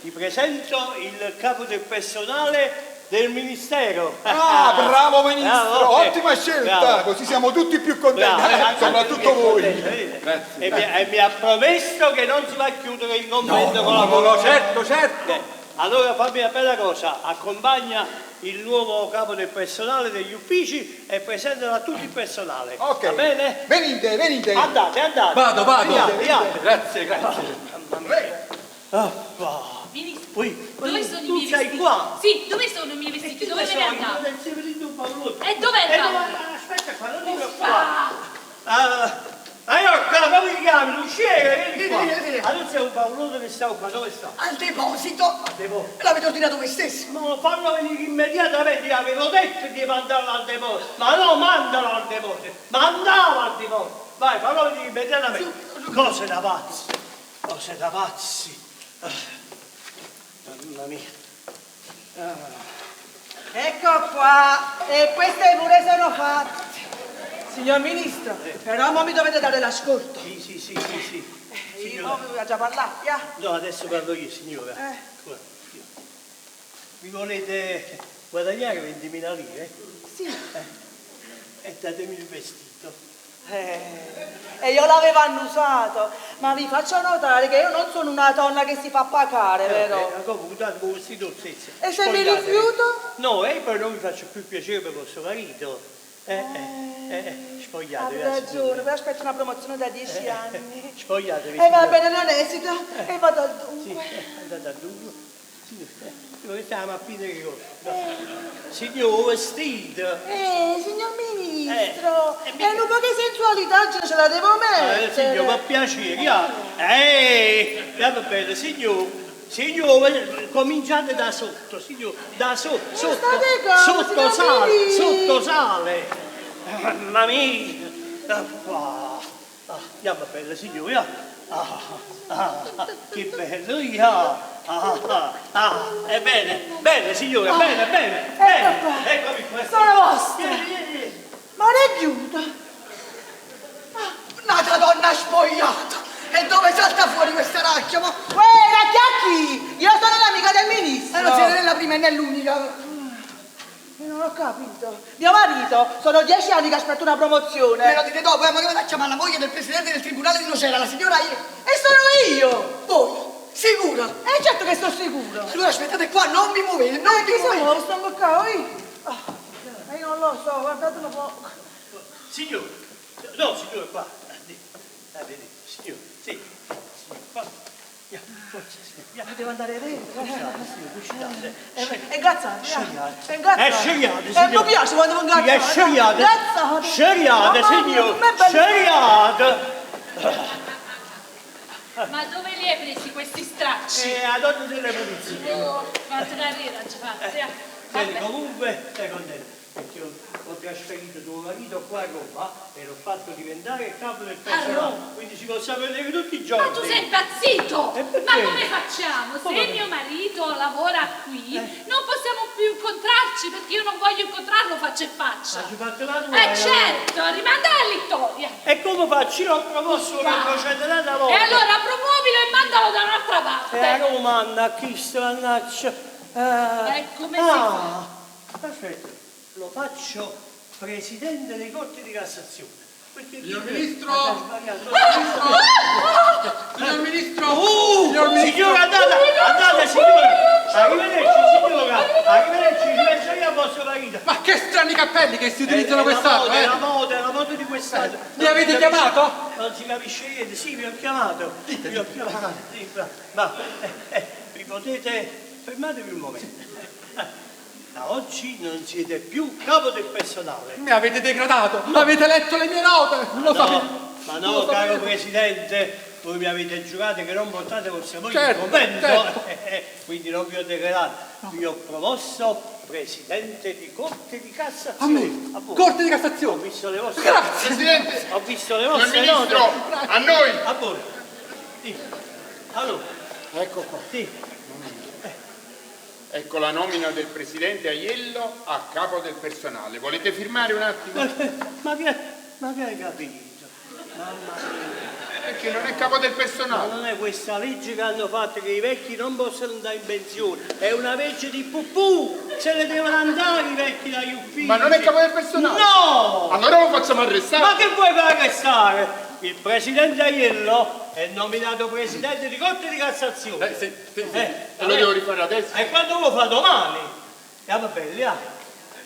ti presento il capo del personale del ministero. Ah, bravo ministro, Bravo. ottima scelta, Bravo. così siamo tutti più contenti, Bravo, anche soprattutto tutti voi. contenti, vedete? Grazie. E mi ha promesso che non si va a chiudere il convento No, con la no, no, moglie. certo, certo. Allora fammi una bella cosa, accompagna il nuovo capo del personale degli uffici e presentalo a tutto il personale. Ok. Va bene? Venite, venite. Andate, andate. Vado, vado. Via, via. Grazie, grazie. Mamma mia. Ah, va. Ministro, Ui, dove sono i tu miei sei vestiti? qua? Sì, dove sono i miei vestiti? Dove me ne andavo? E E dov'è il E bavolo? Aspetta qua, non dico qua. Ah, ah, io qua, come ti chiami? L'usciere, vieni qua. Allora c'è un bavolo che sta qua, dove sta? Al deposito. Al deposito. L'avete ordinato voi stesso. Ma fallo venire immediatamente, io avevo detto di mandarlo al deposito. Ma no, mandalo al deposito. Mandalo al deposito. Vai, fallo venire immediatamente. Cose da pazzi. Cose da pazzi. Ah, Mamma mia. Ah. Ecco qua, e queste pure sono fatte. Signor Ministro, però mo mi dovete dare l'ascolto. Sì. Io mo vi ho già parlato, ya. No, adesso parlo io, signora. Guarda, Mi volete guadagnare 20.000 lire? Sì. E datemi il vestito. E io l'avevo annusato, ma vi faccio notare che io non sono una donna che si fa pagare, vero? Comunque, date un vestito stesso. E se mi Spogliatevi. rifiuto? No, e poi non mi faccio più piacere per vostro marito. Spogliatevi. Avete eh, ragione, signora. però aspetto una promozione da 10 anni. Spogliatevi. E va signora. bene, non esito, e vado al dunque. Sì, andate al dunque. Signora, questa è la mappina che ho. Signor, vestito. Signor Ministro, e un po' di sensualità ce la devo mettere. Signor, per piacere, ya. Va bene, signor. Signore, cominciate da sotto, signor, da sotto, sotto, state calmo, sotto signor sale, Ministro. sotto sale. Mamma mia, ah, qua. Ah, andiamo bella signora. Ah, ah, ah, che bello, ya. Ah, ah, ah, è bene, bene signora, bene, bene, bene. Ecco qua. Eccomi qua. Sono vostra. Vieni, vieni, vieni. Ma è chiusa. Un'altra donna spogliata. E dove salta fuori questa racchia? Ma... Uè, racchia chi? Io sono l'amica del ministro. E non siete né la prima né l'unica. Io non ho capito. Mio marito, sono 10 anni che aspetto una promozione. Me lo dite dopo, ma che vado a chiamare la moglie del presidente del tribunale di Nocera, la signora I. E sono io! Voi? Sicura? E certo che sto sicuro. Allora aspettate qua, non mi muovete, non mi Chi muovete. sono? Sto qua, io. Ah, ma io non lo so, guardate un po'. Signore, no signore, qua. Ah, vedi, signore, sì, signore, qua. Ya, forza, signore, ya. Devo andare dentro. Cucinate, signore, cucinate. E grazie. Scegliate. E grazie. Scegliate, E signore. mi piace quando mi Sì, grazie. scegliate. Grazie. Scegliate, Mamma mia, signore. com'è bello. Scegliate. Ma dove li hai presi questi stracci? A donna delle pulizie. Oh, fatto carriera, ci fate. eh. Senti, Vabbè. comunque, stai contento, perché ho trasferito tuo marito qua a Roma e l'ho fatto diventare il capo del personale. Roma? Quindi ci possiamo vedere tutti i giorni. Ma tu sei impazzito! E perché? Ma come facciamo? Se Come? mio marito lavora qui, non possiamo più incontrarci perché io non voglio incontrarlo faccia e faccia. Ma ci fate la tua, Eh certo, rimanda a Littoria. E come come faccio? Io l'ho promosso per procedere un'altra volta. E allora promuovilo e mandalo da un'altra parte. E a Roma manda a chi sta mannaggia. E come si ah, Aspetta, lo faccio presidente dei Corti di Cassazione. Perché Signor chi- Ministro! ha sbagliato. Signor Ministro! Signor Ministro! Signora, andate, andate signora! Arrivederci signora! Arrivederci, ci penso io a vostro marito! Ma che strani cappelli che si utilizzano È la quest'anno, moda, eh? È la moda, è la moda di quest'anno. Mi avete chiamato? Non si capisce niente, sì, vi ho chiamato. Vi ho chiamato, sì, ma, ma, vi potete... Fermatevi un momento. Da oggi non siete più capo del personale. Mi avete degradato! Avete letto le mie note! Lo No, sapevo! ma Lo no, sapevo. caro Presidente, voi mi avete giurato che non portate vostra moglie Certo, in convento, certo. quindi non vi ho degradato. Vi ho promosso Presidente di Corte di Cassazione. A me? A voi. Corte di Cassazione? Ho visto le vostre Grazie. Presidente! Ho visto le Signor vostre Ministro, note. a noi! A voi. Sì. Allora. Ecco qua. Sì. Ecco la nomina del presidente Aiello a capo del personale. Volete firmare un attimo? Ma che, ma che hai capito? Mamma mia. Perché non è capo del personale. Ma non è questa legge che hanno fatto che i vecchi non possono andare in pensione, è una legge di pupù, se ne devono andare i vecchi dagli uffici. Ma non è capo del personale? No! Allora lo facciamo arrestare. Ma che vuoi far arrestare? Il presidente Aiello è nominato presidente di Corte di Cassazione. sì, sì, sì. E lo devo rifare adesso? E quando lo fa domani? E va bene, là.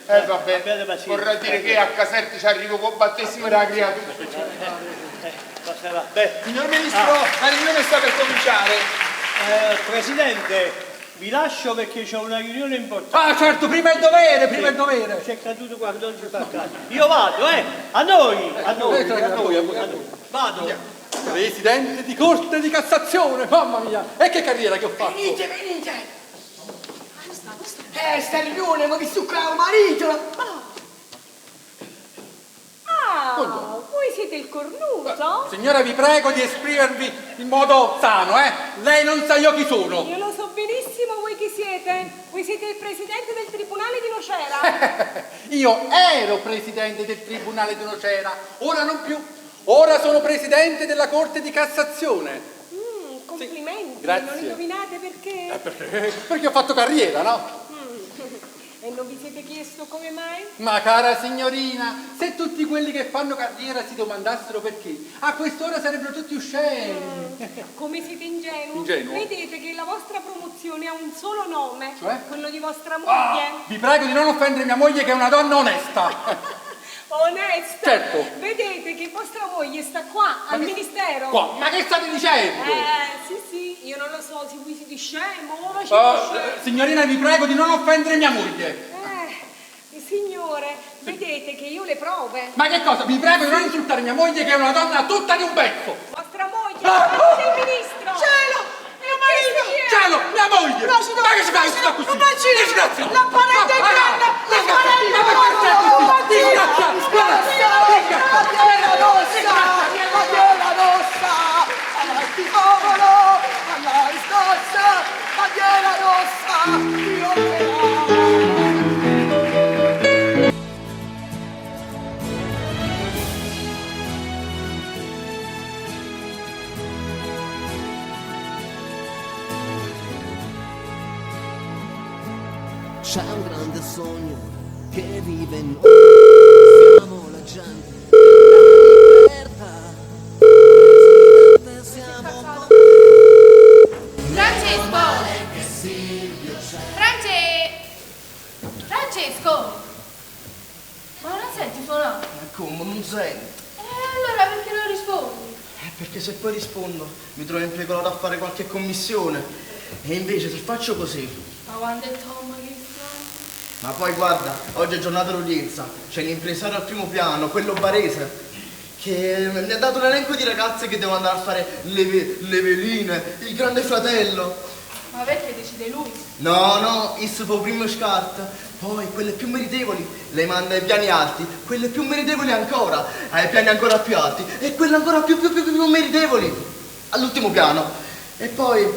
Vabbè, Abbiate pazienza. vorrà dire che a Caserta ci arrivo con battesimo della creatura. Beh. Signor Ministro, Ah. la riunione sta per cominciare. Presidente, vi lascio perché c'è una riunione importante. Ah, certo, prima il dovere, prima il dovere. C'è caduto qua, non ci fa caso. Io vado, eh! A noi! A noi! Eh, A noi! A noi. Vado! Presidente di Corte di Cassazione, mamma mia! E che carriera che ho fatto! Venite, venite! Sta riunione, ma vi succa un marito! Ah, voi siete il cornuto? Signora, vi prego di esprimervi in modo sano, eh? Lei non sa io chi sono. Io lo so benissimo voi chi siete. Voi siete il presidente del tribunale di Nocera. Io ero presidente del tribunale di Nocera, ora non più. Ora sono presidente della Corte di Cassazione. Complimenti. Grazie. Non indovinate perché? Perché? Perché ho fatto carriera, no? E non vi siete chiesto come mai? Ma cara signorina, se tutti quelli che fanno carriera si domandassero perché, a quest'ora sarebbero tutti usceni. Come siete ingenuo? Ingenuo? Vedete che la vostra promozione ha un solo nome, Cioè? quello di vostra moglie. Vi prego di non offendere mia moglie che è una donna onesta. Onesta! Certo. Vedete che vostra moglie sta qua, al ministero. Qua, ma che state dicendo? Sì, sì, io non lo so se voi siete scemo o facete Oh, scemo. signorina, vi prego di non offendere mia moglie. Signore, vedete che io le prove. Ma che cosa? Vi prego di non insultare mia moglie che è una donna tutta di un pezzo. Vostra moglie, la moglie del ministro. Cielo! Mio marito! Cielo, mia moglie! Placido, Ma che si fa? Che si fa Placido, così? un bacino! Disgrazia! La parete è Ma- grande! La Disgrazia! parete Ma perché stai così? Disgrazia! Bandiera rossa! Bandiera rossa! Avanti popolo! Alla riscossa! Bandiera rossa! Dio C'è un grande sogno che vive in noi. Siamo la gente della libertà. Presidente, siamo Francesco! che Silvio c'è. Francesco! Ma non senti suonare? Ma come non sento? E allora perché non rispondi? Perché se poi rispondo mi trovo impiegato a fare qualche commissione. E invece se faccio così. Ma quando è Tom che sta? Ma poi guarda, oggi è giornata d'udienza, c'è l'impresario al primo piano, quello barese, che mi ha dato un elenco di ragazze che devono andare a fare le, le veline, il grande fratello. Ma perché decide lui? No, no, il suo primo scarto, poi quelle più meritevoli le manda ai piani alti, quelle più meritevoli ancora, ai piani ancora più alti e quelle ancora più più più, più meritevoli all'ultimo piano. E poi,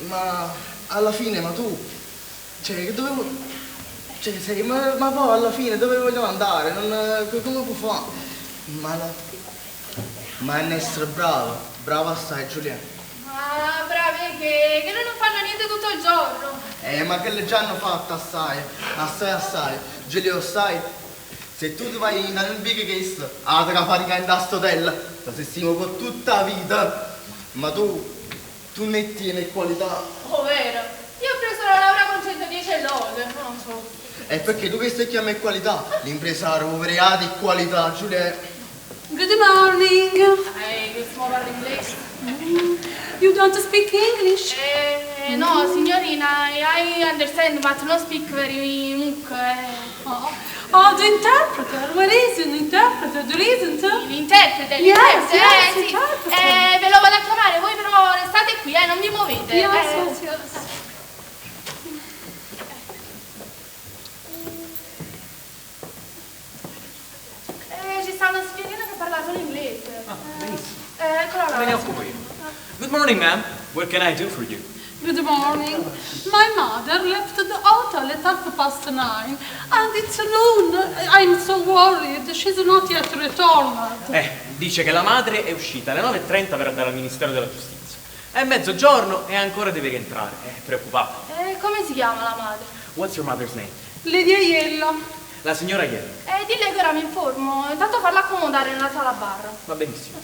ma alla fine, ma tu, cioè, che dovevo... Cioè, sei, ma poi alla fine dove vogliamo andare? Non, come può fare? Ma la... Ma è essere bravo, bravo assai, Giulia. Ah, bravi che, che non fanno niente tutto il giorno. Ma che già hanno fatto assai, assai assai. Giulio, sai, se tu ti vai in un big case, ah, te la fai in sto hotel, ti assistimo con tutta la vita. Ma tu, tu ne tieni qualità. Oh, vero? Io ho preso la laurea con 110 e lode, non so. È perché tu che stai chiamando qualità, l'impresario poveriato di qualità, Giulia. Good morning. Ehi, questo mo parla inglese. You don't speak English? No, signorina, I understand, but no speak very much. Oh, oh, the interpreter. Where is the interpreter? There isn't. L'interprete, Yes, l'interprete, yes, sì. interpreter. Ve lo vado a chiamare, voi però restate qui, non vi muovete. Yes, yes, yes. Ci sta una signorina che parla solo inglese. Ah, benissimo. Eccola là. Me ne occupo io. Good morning, ma'am. What can I do for you? Good morning. My mother left the hotel at 9:30 and it's noon. I'm so worried. She's not yet returned. Dice che la madre è uscita alle 9:30 per andare al Ministero della Giustizia. È mezzogiorno e ancora deve rientrare. È preoccupata. Come si chiama la madre? What's your mother's name? Lady Aiello. La signora Aiello. Dille che ora mi informo. Intanto farla accomodare nella sala bar. Va benissimo.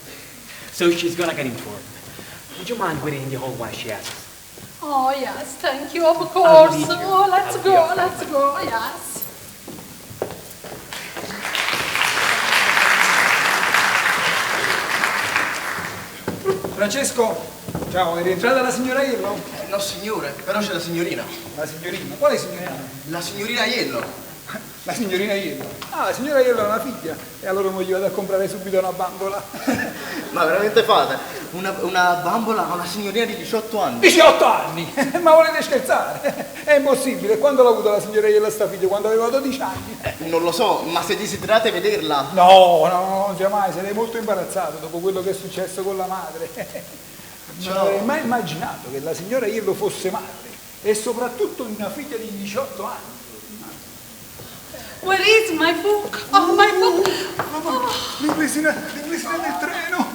So she's gonna get informed. Would you mind waiting in the hall while she asks? Oh yes, thank you, of I'll course. leave you. Oh, let's I'll be go, up front. let's go, yes. Francesco, ciao, è rientrata la signora Aiello? No signore, però c'è la signorina. La signorina? Quale signorina? La signorina Aiello. La signorina Aiello? Ah, la signora Aiello ha una figlia e allora mo gli vado a comprare subito una bambola. Ma veramente fate? Una bambola a una signorina di 18 anni? 18 anni? Ma volete scherzare? È impossibile. Quando l'ha avuta la signora Aiello sta figlia? Quando aveva 12 anni? Non lo so, ma se desiderate vederla... No, no, no, non sia mai, sarei molto imbarazzato dopo quello che è successo con la madre. Non Ciao. avrei mai immaginato che la signora Aiello fosse madre e soprattutto una figlia di 18 anni. Where is my book? Oh, my book! Oh, l'inglesina, l'inglesina del treno!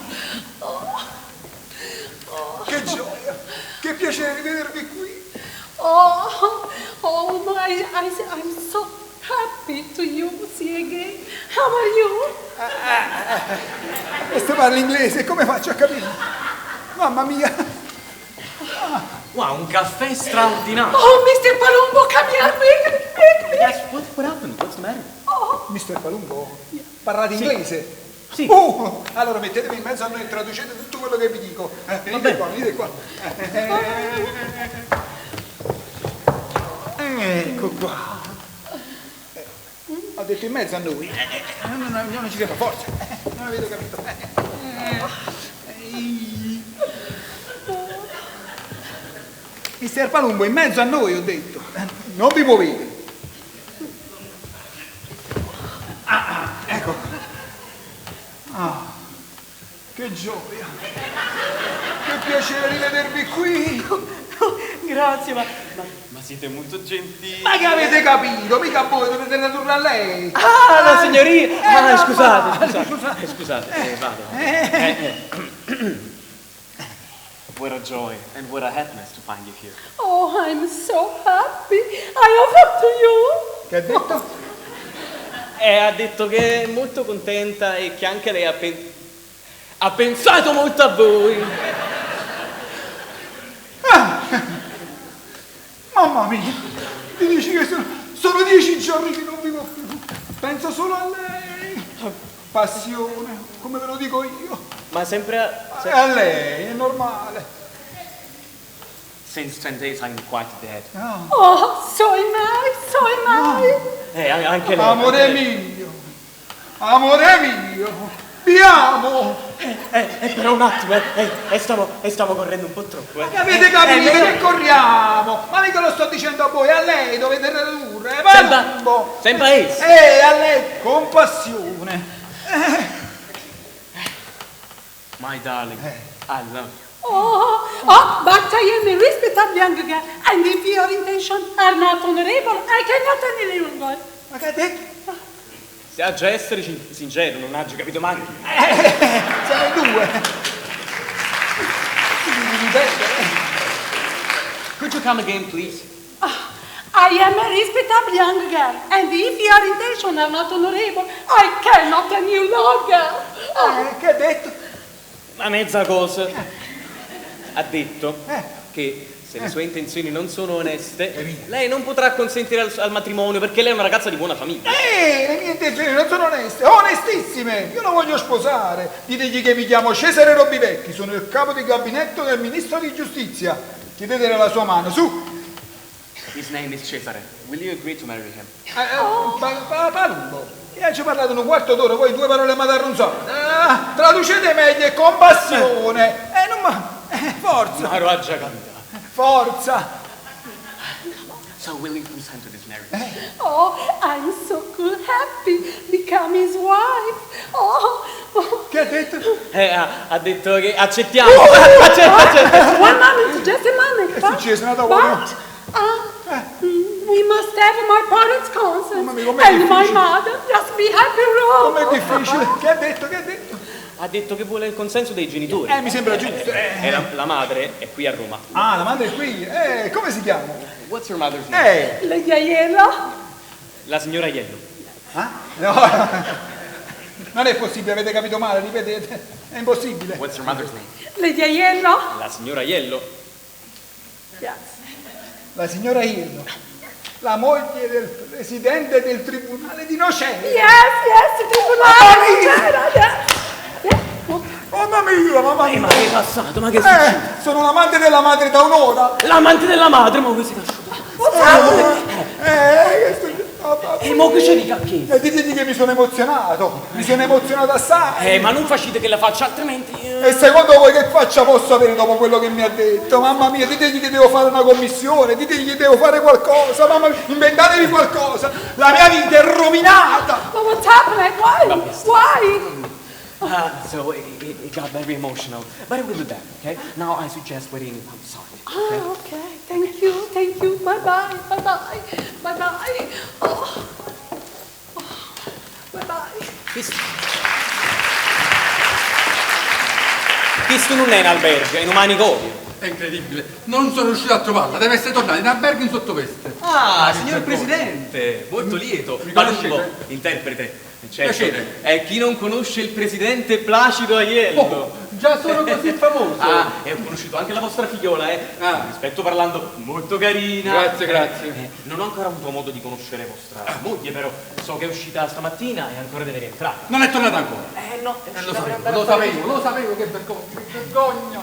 Che gioia! Che piacere rivedervi qui! Oh, oh my, I'm so happy to you see again. How are you? Questo parla inglese, come faccio a capire? Mamma mia! Wow, un caffè straordinario! Oh, Mr. Palumbo, come here quickly, quickly! Yes, what happened? What's the matter? Oh. Mr. Palumbo, parlate Sì. inglese? Sì. Oh, allora mettetevi in mezzo a noi e traducete tutto quello che vi dico. Venite qua, venite qua. Ecco qua. Ho detto in mezzo a noi. No, no, no, non ci siamo, forza. Non avete capito. Mister Palumbo, in mezzo a noi, ho detto. Non vi muovete. Ah, ah, ecco. Ah, che gioia. Che piacere rivedervi qui. Grazie, ma siete molto gentili. Ma che avete capito? Mica voi dovete tradurre a lei. Ah, la signorina. Ah, no, scusate, ma- scusate. Scusate, vado. What a joy and what a happiness to find you here. Oh, I'm so happy. I offer to you. Che ha detto? Ha detto che è molto contenta e che anche lei ha pensato molto a voi. Ah! Mamma mia, ti dici che sono 10 giorni che non vivo più. Penso solo a lei. Passione, come ve lo dico io. Ma sempre a... A lei, è normale. Since 10 days I'm quite dead. Ah. Oh, so am I, so am I. Anche lei. Amore anche lei. mio, amore mio, vi amo. Però un attimo, stavo correndo un po' troppo. Ma che avete capito che corriamo? Ma mica lo sto dicendo a voi, a lei dovete tradurre. Palumbo. Sembra esso. A lei, con passione. My darling, I love you. Oh, oh, but I am a respectable young girl, and if your intentions are not honorable, I cannot any longer. Ma che ha detto? Se ha già essere sincero, non ha capito mai. Siamo in due. Could you come again, please? I am a respectable young girl, and if your intentions are not honorable, I cannot any longer. Eh, che ha detto? Ma mezza cosa. Ha detto che se le sue intenzioni non sono oneste, lei non potrà consentire al, al matrimonio perché lei è una ragazza di buona famiglia. Eh, le mie intenzioni non sono oneste, onestissime! Io lo voglio sposare. Ditegli che mi chiamo Cesare Robivecchi, sono il capo di gabinetto del ministro di giustizia. Chiedetele la sua mano, su! His name is Cesare. Will you agree to marry him? Eh, eh, pa- pa- Palumbo, io ci ho parlato un quarto d'ora, voi due parole mi arronzate. Ah, traducete meglio e con passione. Non ma... forza! Ma l'ho già capito. Forza! So will you consent to this marriage? Oh, I'm so cool happy become his wife. Oh, oh. Che ha detto? Eh, ha, ha detto che accettiamo. Accetta, accetta. One moment, just a moment. È successo una tavola. But we must have my parents' consent. Mamma mia, com'è and my difficile. mother just be happy Rome. Com'è difficile? Che ha detto? Che ha detto? Ha detto che vuole il consenso dei genitori. Mi sembra giusto. E la madre è qui a Roma. Ah, la madre è qui. Come si chiama? What's your mother's name? Lady Aiello. La signora Aiello. Ah? No. Non è possibile, avete capito male, ripetete. È impossibile. What's your mother's name? Lady Aiello. La signora Aiello. Yes. La signora Aiello, la moglie del presidente del tribunale di Nocera. Yes, yes, tribunale di Nocera, yes. Oh, mamma mia, mamma mia. Ma che è passato? Ma che è successo? Sono l'amante della madre da un'ora. L'amante della madre, ma che sei asciugato? Che sto... Oh, E mo che c'è di cacchino? Ditegli che mi sono emozionato, mi sono emozionato assai. Ma non facite che la faccia, altrimenti... E secondo voi che faccia posso avere dopo quello che mi ha detto? Mamma mia, ditegli che devo fare una commissione, ditegli che devo fare qualcosa, mamma mia, inventatevi qualcosa. La mia vita è rovinata. Ma what's happening? Why? Why? So it got very emotional, but it will be back, okay? Now I suggest waiting outside. Ah, okay. Thank you, thank you. Bye bye, bye bye, bye bye. Oh. Oh. Bye bye. Questo non è un albergo, è un manicomio. È incredibile, non sono riuscito a trovarla, deve essere tornata in albergo in sottoveste. Ah, signor vergogna. Presidente, molto lieto. Mi Palumbo, conoscete? interprete. Certo. Piacere. È chi non conosce il presidente Placido Aiello. Oh, già sono così famoso. Ah, e ho conosciuto anche la vostra figliola, eh. Ah. Rispetto parlando, molto carina. Grazie, grazie. Non ho ancora avuto modo di conoscere vostra moglie, però so che è uscita stamattina e ancora deve rientrare. Non è tornata ancora. No, è Lo uscita per sapevo, andare lo a fare- sapevo, lo sapevo, che vergogna, che vergogna.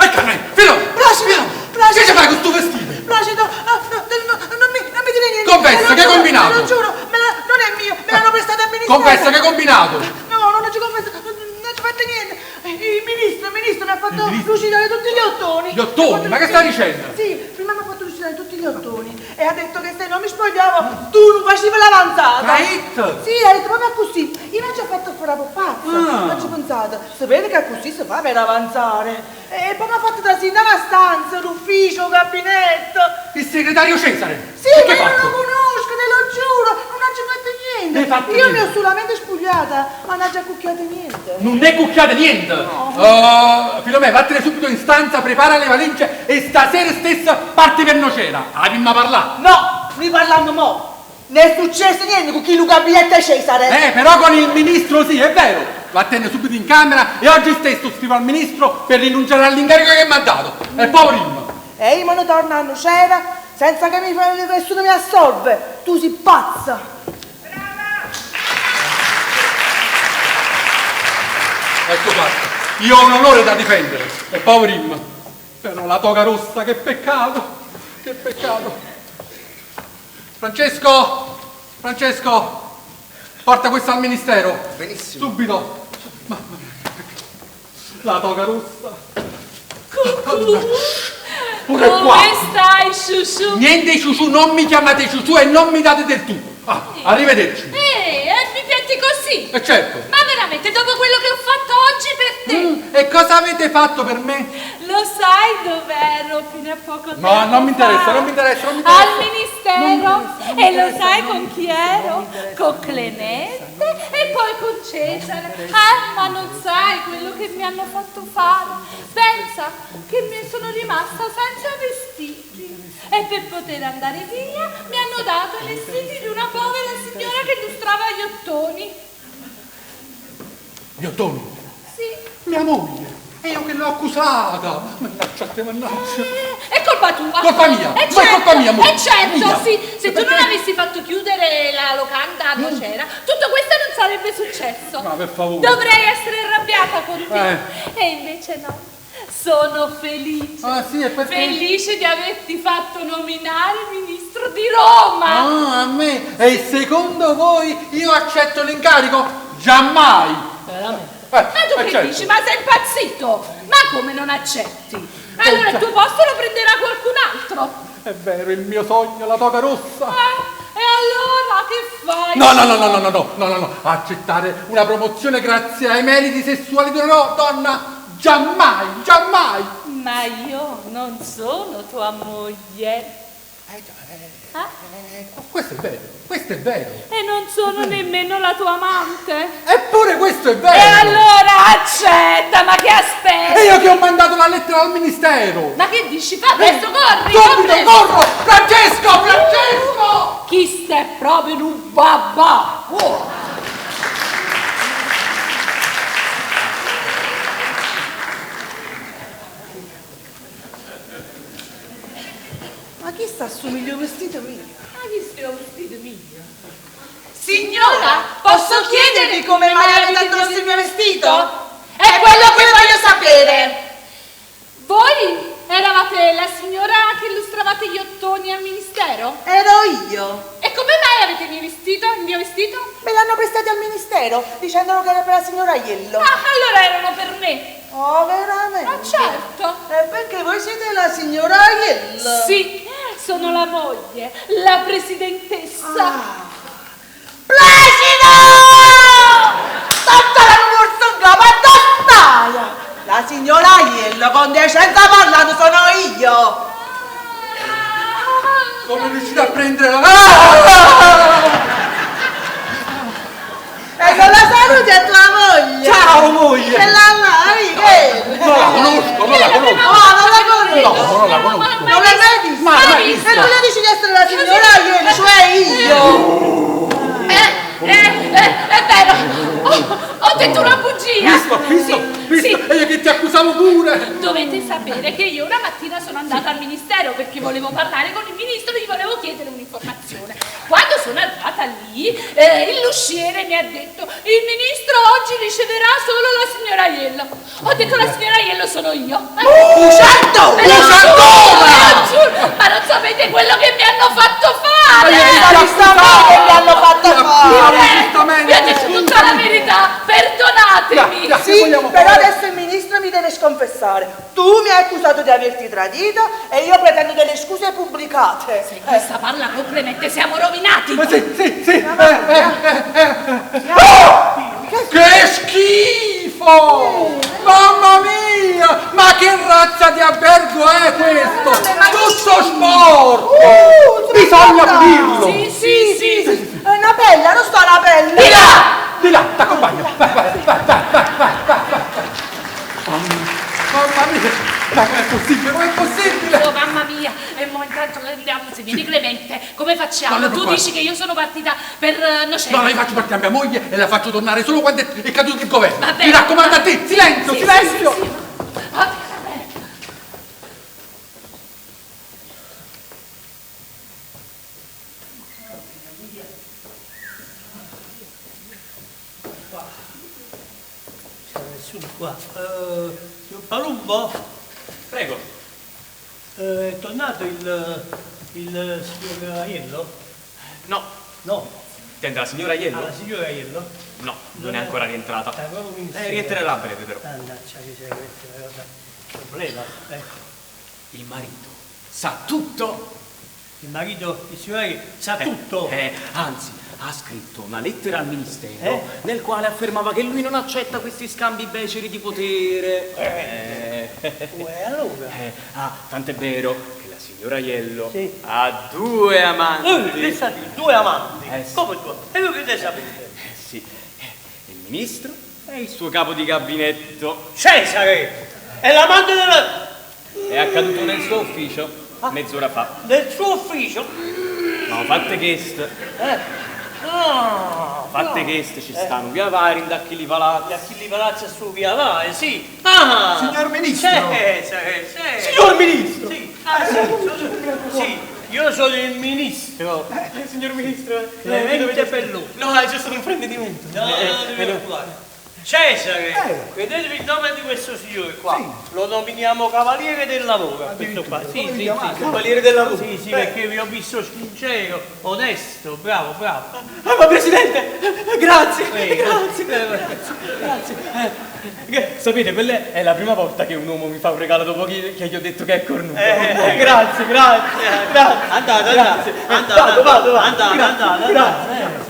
E carne, Filò, Placido, Filò, Placido. che ci fai con sto vestito? Placido, ah, no, no, non mi dire niente. Confessa, Te lo che hai giuro, combinato? Te lo giuro, non è mio, me l'hanno prestato al ministero. Confessa, che hai combinato? No, non ci confesso, non ci ho fatto niente. Il ministro mi ha fatto lucidare tutti gli ottoni. Gli ottoni? Mi ha fatto Ma che stai dicendo? Sì, prima mi ha fatto lucidare tutti gli ottoni e ha detto che se non mi spogliavo tu non facevi l'avanzata. Ma it? Sì, ha detto proprio così. Io non ci ho fatto fare la pazza, Ah. non ci ho pensato. Sapete che così si fa per avanzare. E poi mi ha fatto trasire nella stanza, l'ufficio, il gabinetto. Il segretario Cesare? Sì, E ma che io hai non lo fatto? conosco, te lo giuro, non ho fatto niente. Non hai fatto io mi niente? ho solamente spogliata, ma non ho già cucchiato niente. Non è cucchiate niente! Oh, Filomè, vattene subito in stanza, prepara le valigie e stasera stessa parti per Nocera. Abbiamo a parlare. No, ne parliamo mo. Ne è successo niente con chi lo gabinetto Cesare. Però con il ministro sì, è vero. Vattene subito in camera e oggi stesso scrivo al ministro per rinunciare all'incarico che mi ha dato. E poverino. E io me ne torno a Nocera senza che nessuno mi assolve. Tu sei pazza. Ecco fatto. Io ho un onore da difendere. E poverino. Però la toga rossa, che peccato. Che peccato. Francesco! Francesco! Porta questo al ministero. Benissimo. Subito. Mamma mia, che peccato. La toga rossa. Cucù. Pure Come qua. stai, Shushu? Niente ciuciù, non mi chiamate ciuciù e non mi date del tu. Ah, arrivederci. E mi pianti così? E certo. Ma veramente, dopo quello che ho fatto oggi per te? E cosa avete fatto per me? Lo sai dov'ero fino a poco tempo No, non mi interessa, fa? non mi interessa, non mi interessa. Al ministero. E lo sai con chi ero? Con Clemente e poi con Cesare. Ah, ma non sai quello che mi hanno fatto fare. Pensa che mi sono rimasta senza vestiti. E per poter andare via mi hanno dato i vestiti di una povera signora che illustrava gli ottoni. Gli ottoni? Sì. Mia moglie. E io che l'ho accusata. Mannaggia a te, mannaggia. È colpa tua. Colpa mia. È Ma è certo, colpa mia, amore. È certo, Mia. sì. Se tu non avessi fatto chiudere la locanda a Nocera, tutto questo non sarebbe successo. Ma per favore. Dovrei essere arrabbiata con te. Eh. E invece no. Sono felice. Ah, sì, e perché? Felice di averti fatto nominare ministro di Roma. Ah, a me. E secondo voi io accetto l'incarico? Giammai. Veramente? Ma tu eh, che certo. dici? Ma sei impazzito? Ma come non accetti? Allora il tuo posto lo prenderà qualcun altro. È vero, il mio sogno, la toga rossa. E allora che fai? No, no, no, no, no, no, no, no, no, no. Accettare una promozione grazie ai meriti sessuali di una donna? Giammai, giammai. Ma io non sono tua moglie. Ah? Questo è vero, questo è vero. E non sono nemmeno la tua amante. Eppure questo è vero. E allora accetta, ma che aspetti? E io che ho mandato la lettera al ministero. Ma che dici? Fa presto, corri! fa Subito, presto. corro! Francesco, Francesco! Chi è proprio un babà! Oh. Ma chi sta assomiglia al vestito mio? Ma chi sta vestito mio? Signora, posso chiedervi come mai avete addosso il mio vestito? È quello che voglio sapere! Voi eravate la signora che illustravate gli ottoni al ministero? Ero io. E come mai avete il mio vestito? Il mio vestito? Me l'hanno prestato al ministero dicendo che era per la signora Aiello. Ah, allora erano per me! Oh, veramente? Ma certo! E perché voi siete la signora Aiello? Sì, sono la moglie, la presidentessa. Ah. Placido! Tanto la morso in capo, ma dove stai? La signora Aiello, con decenza parlando, sono io! Sono riuscito a prendere la... Ah! E con la saluti a tua moglie! Ciao, moglie! E la là, che? Non la conosco, non la conosco. No, non la conosco! No, non la conosco. Non l'hai mai vista? Mai, mai vista. E tu le dici di essere la signora Aiello, cioè io! È vero, ho detto una bugia. Visto, visto, visto, e io che ti accusavo pure. Dovete sapere che io una mattina sono andata al ministero perché volevo parlare con il ministro e gli volevo chiedere un'informazione. Quando sono arrivata lì, l'usciere mi ha detto: il ministro oggi riceverà solo la signora Aiello. Ho detto: la signora Aiello sono io. Bugiardo! Ve lo Bugiardona! giuro, ve lo giuro! Ma non sapete quello che mi hanno fatto fare! Ma mi sta male che mi hanno fatto fare! Vi ho detto tutta la verità, perdonatemi! Sì, però adesso il ministro mi deve sconfessare. Tu mi hai accusato di averti tradito e io pretendo delle scuse pubblicate. Se questa parla con Clemente siamo rovinati! Ma sì, sì, sì. Oh! Che schifo! Mamma mia! Ma che razza di albergo è questo? Tutto sporco! Bisogna pulirlo! Sì, sì, sì! È una pelle, non sto una pelle! Di là! Di là, t'accompagno! Vai, vai, vai, vai, vai, vai, vai, vai! Mamma mia! Ma com'è possibile? Com'è possibile? Oh mamma mia! E mo intanto andiamo, se vieni Clemente, come facciamo? No, non tu preoccupare. dici che io sono partita per Nocera. No, no, io faccio partire a mia moglie e la faccio tornare solo quando è caduto il governo. Va bene. Mi raccomando a te, silenzio, Sì, silenzio! sì, sì, sì. Va bene, va bene. C'è nessuno qua. Signor Palumbo? Prego. È tornato il signor Aiello? No. No. Intende la signora Aiello? Ah, la signora Aiello? No, non è ancora rientrata. Proprio mi insegna. Rientrerà a breve però. Mannaggia, che c'è questa è una cosa. Problema, ecco. Il marito sa tutto Il marito, il signore sa tutto. Eh, anzi, ha scritto una lettera al ministero Eh? nel quale affermava che lui non accetta questi scambi beceri di potere. Eh. Uè, allora? Ah, tant'è vero che la signora Aiello Sì. ha due amanti. Che sa dire? Due amanti? Eh, sì. Come due? E voi che ne sapete? Eh sì, il ministro e il suo capo di gabinetto. Cesare! È l'amante della... È accaduto nel suo ufficio mezz'ora fa. Nel suo ufficio? Ma fatte che Eh. Ah, fatte no. che ci stanno via vai da chi li palazzi. Da chi li palazzi su via vai, sì. Ah! Signor ministro! Cesare, Cesare. Signor ministro! Sì, ah, sì, sì, io sono il ministro. Signor ministro, Clemente Belloni. No, c'è stato un fraintendimento. No, no, non ti preoccupare. Cesare, vedetevi il nome di questo signore qua. Lo nominiamo Cavaliere del Lavoro. Questo qua. Sì, sì, sì. Cavaliere del Lavoro. Sì, sì, perché vi ho visto sincero, onesto, bravo, bravo. Ah, ma presidente, grazie, Prego. grazie, grazie, grazie. Sapete, quella è la prima volta che un uomo mi fa un regalo dopo che gli ho detto che è cornuto. Grazie, grazie, grazie. Andate, Grazie. andate, andate, Vado, vado, vado. andate, Grazie, andate, grazie. andate.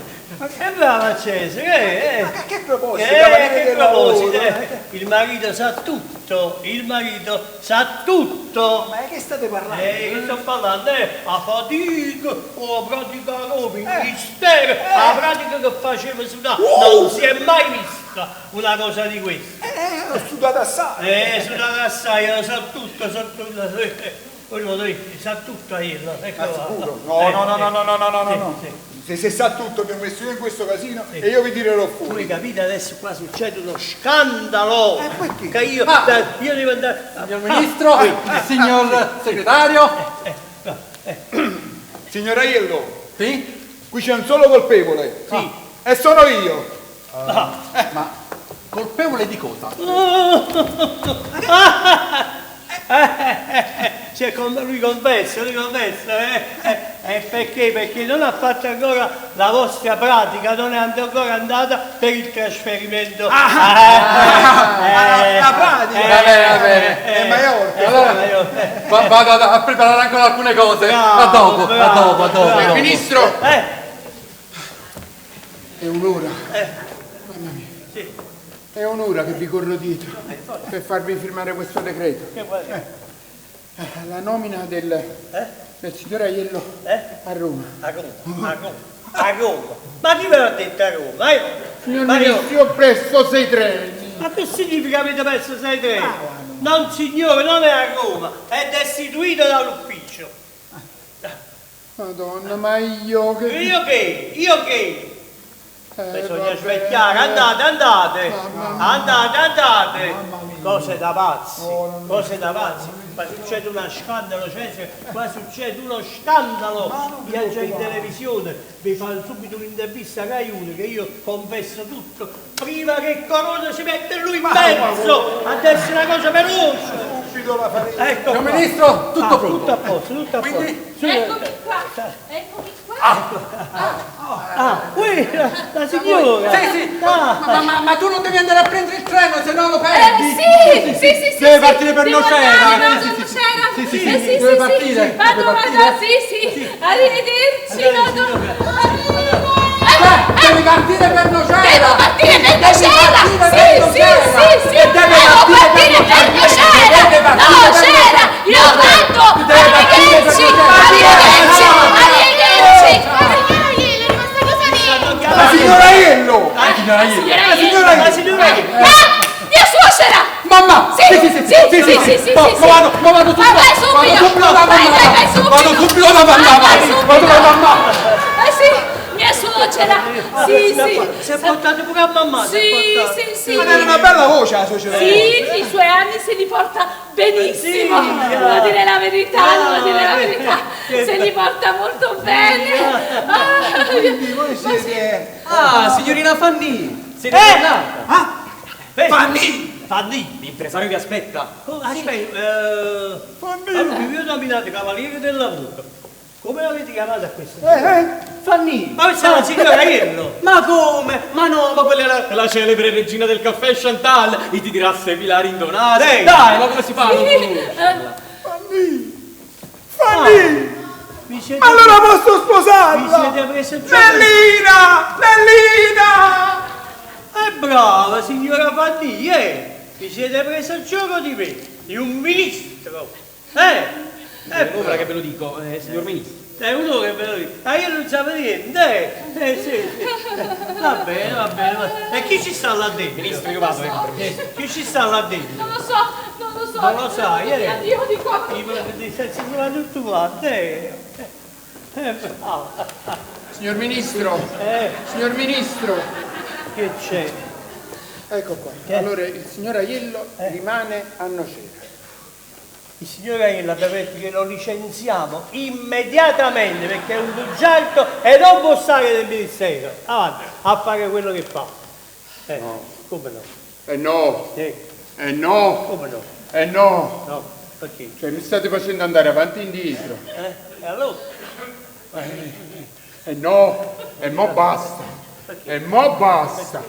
Che brava Cesare, eh. Ma che proposito? Cavaliere Che del proposito, lavoro, eh. Il marito sa tutto, il marito sa tutto. Ma di che state parlando? Che sto parlando? A fatica, la pratica a Roma, il ministero, la pratica che faceva sudare, non si è mai vista una cosa di questa. Ho sudato assai. Sudato assai, lo sa tutto, sa tutto. Volevo dire, sa tutto io, ecco Ma qua. sicuro? No, no, no, no, no, no, no, no, Sì, no. sì. Se sa tutto vi ho messo io in questo casino e io vi tirerò fuori. Voi capite adesso qua succede uno scandalo. Perché? Che io, io devo andare. Signor ministro, signor segretario. Signor Aiello. Sì? Qui c'è un solo colpevole. Sì. E sono io. Ma colpevole di cosa? Cioè, lui confessa, lui confessa, perché? Perché non ha fatto ancora la vostra pratica, non è ancora andata per il trasferimento. La pratica! Va bene, va bene. È Maiorca. Allora, vado a preparare ancora alcune cose. Bravo, a dopo, bravo, a dopo, a dopo. bravo. a dopo. Ministro! È un'ora. Mamma mia. Sì. È un'ora che vi corro dietro per farvi firmare questo decreto. Che vuoi? La nomina del signor Aiello a Roma. A Roma, a Roma, a Roma. Ma chi ve l'ha detto a Roma? Signor Ma io- Ministro, io ho preso 6 treni. Ma che significa avete perso 6 treni? Non signore, non è a Roma, è destituito dall'ufficio. Madonna, ma io che... Io che? Io che? Bisogna vabbè. svecchiare, andate, andate, andate, andate. Cose da pazzi, cose da pazzi. Qua succede uno scandalo, Cesare, qua succede uno scandalo. Viaggia in televisione, vi fanno subito un'intervista a Rai 1 che io confesso tutto. Prima che Corona si mette lui in mezzo, adesso è una cosa veloce. Subito la faremo. Ecco Signor qua. Ministro, tutto Ah, pronto. Tutto a posto, tutto a posto. Sì. Eccomi qua, eccomi qua. Ah, qui, la signora. Sì, sì, Ah. ma tu non devi andare a prendere il treno, se no lo perdi. Sì, sì, sì, sì. Deve sì. partire per Devo Nocera. andare, Sì, vado a sì, sì. Nocera. Sì, sì, Eh, sì, sì, deve sì, partire, sì. Vado, deve vado, partire. sì, sì. Arrivederci, vado. Devi partire per Nocera. Devo partire per Devi Nocera. partire per Sì, sì, Nocera. sì, sì. E deve Devo partire partire per Nocera. Deve partire per Nocera, io vado. Deve partire per Arrivederci, Nocera. arrivederci, arrivederci. La signora Aiello! La signora Aiello. La signora La Aiello! signora Aiello. Ah, mia suocera. Mamma! Sì, sì, sì, sì, sì, sì, sì, Mo- sì, mo sì. vado, mo vado subito. Ma vai subito. Vado subito da Vai, mamma. vai, vai subito. Vado subito da mamma. Vai, vai subito. Vado da mamma. Ah sì, mia suocera. Sì, sì. Si è portato pure a mamma. si è Sì, portato. sì, sì. Ma era una bella voce la suocera. Sì, i suoi anni se li porta benissimo. Sì, Devo dire la verità, devo dire la Ah, verità. che Se li porta molto bene. Ah, Quindi voi siete... Ah, signorina Fanny, siete Eh! tornata. Fanny! Fanny! L'impresario vi aspetta. Oh, aspetta, allora vi ho nominato Cavaliere del Lavoro. Come l'avete chiamata questa? Fanny! Ma questa è la signora Aiello! Ma come? Ma no, ma quella è la celebre regina del caffè Chantal e ti dirà se vi la rindonate. Lei. Dai, ma come si fa a non sì. conoscerla? Fanny! Fanny! Vi siete... Ma allora posso sposarla! Vi siete presa gioco... Nellina! Nellina! È brava, signora Fanny, eh! Vi siete presa gioco di me, di un ministro! Eh! È un'ora che ve lo dico, signor ministro. È uno che ve lo dico. Ah, io non sapevo niente, eh! Sì, sì. Va bene, va bene. Va bene. E chi ci sta là dentro? Ministro, io vado, ecco. Chi ci sta là dentro? Non lo so, non lo so. Non lo sai, eh? Addio di qua. Si trova tutto quanto, eh! Bravo. Signor ministro, signor ministro. Che c'è? Ecco qua. Allora il signor Aiello rimane a Nocera. Il signor Aiello abbiamo detto che lo licenziamo immediatamente perché è un bugiardo e non può stare nel ministero. Avanti, a fare quello che fa. No. Come no? Eh no. Sì. Eh no. Come no? Eh no. No, perché? Cioè mi state facendo andare avanti e indietro. E allora? E no, e mo basta. E mo basta.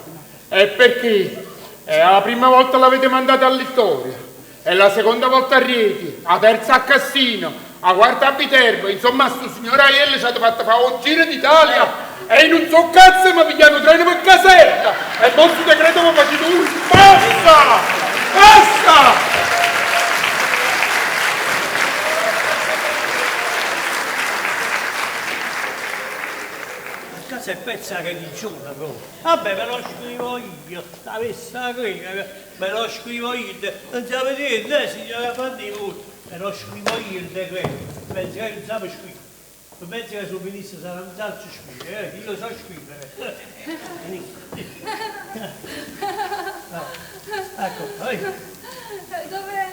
E perché? È la prima volta l'avete mandata a Littoria, è la seconda volta a Rieti, la terza a Cassino, la quarta a Viterbo. Insomma, sto signor Aiello ci avete fatto fare un giro d'Italia e non so cazzo ma pigliano un treno per Caserta. E il vostro decreto mi facete un basta! Basta! Casa è pezza religione proprio. Vabbè, me lo scrivo io, l'avessi a credere, me lo scrivo io. Non sapete niente, signora Fanny, me lo scrivo io il decreto. Penso che non sape scrivere. Penso che sul ministro sarà un salto scrivere, io so scrivere. No. Ecco, vai. Dove?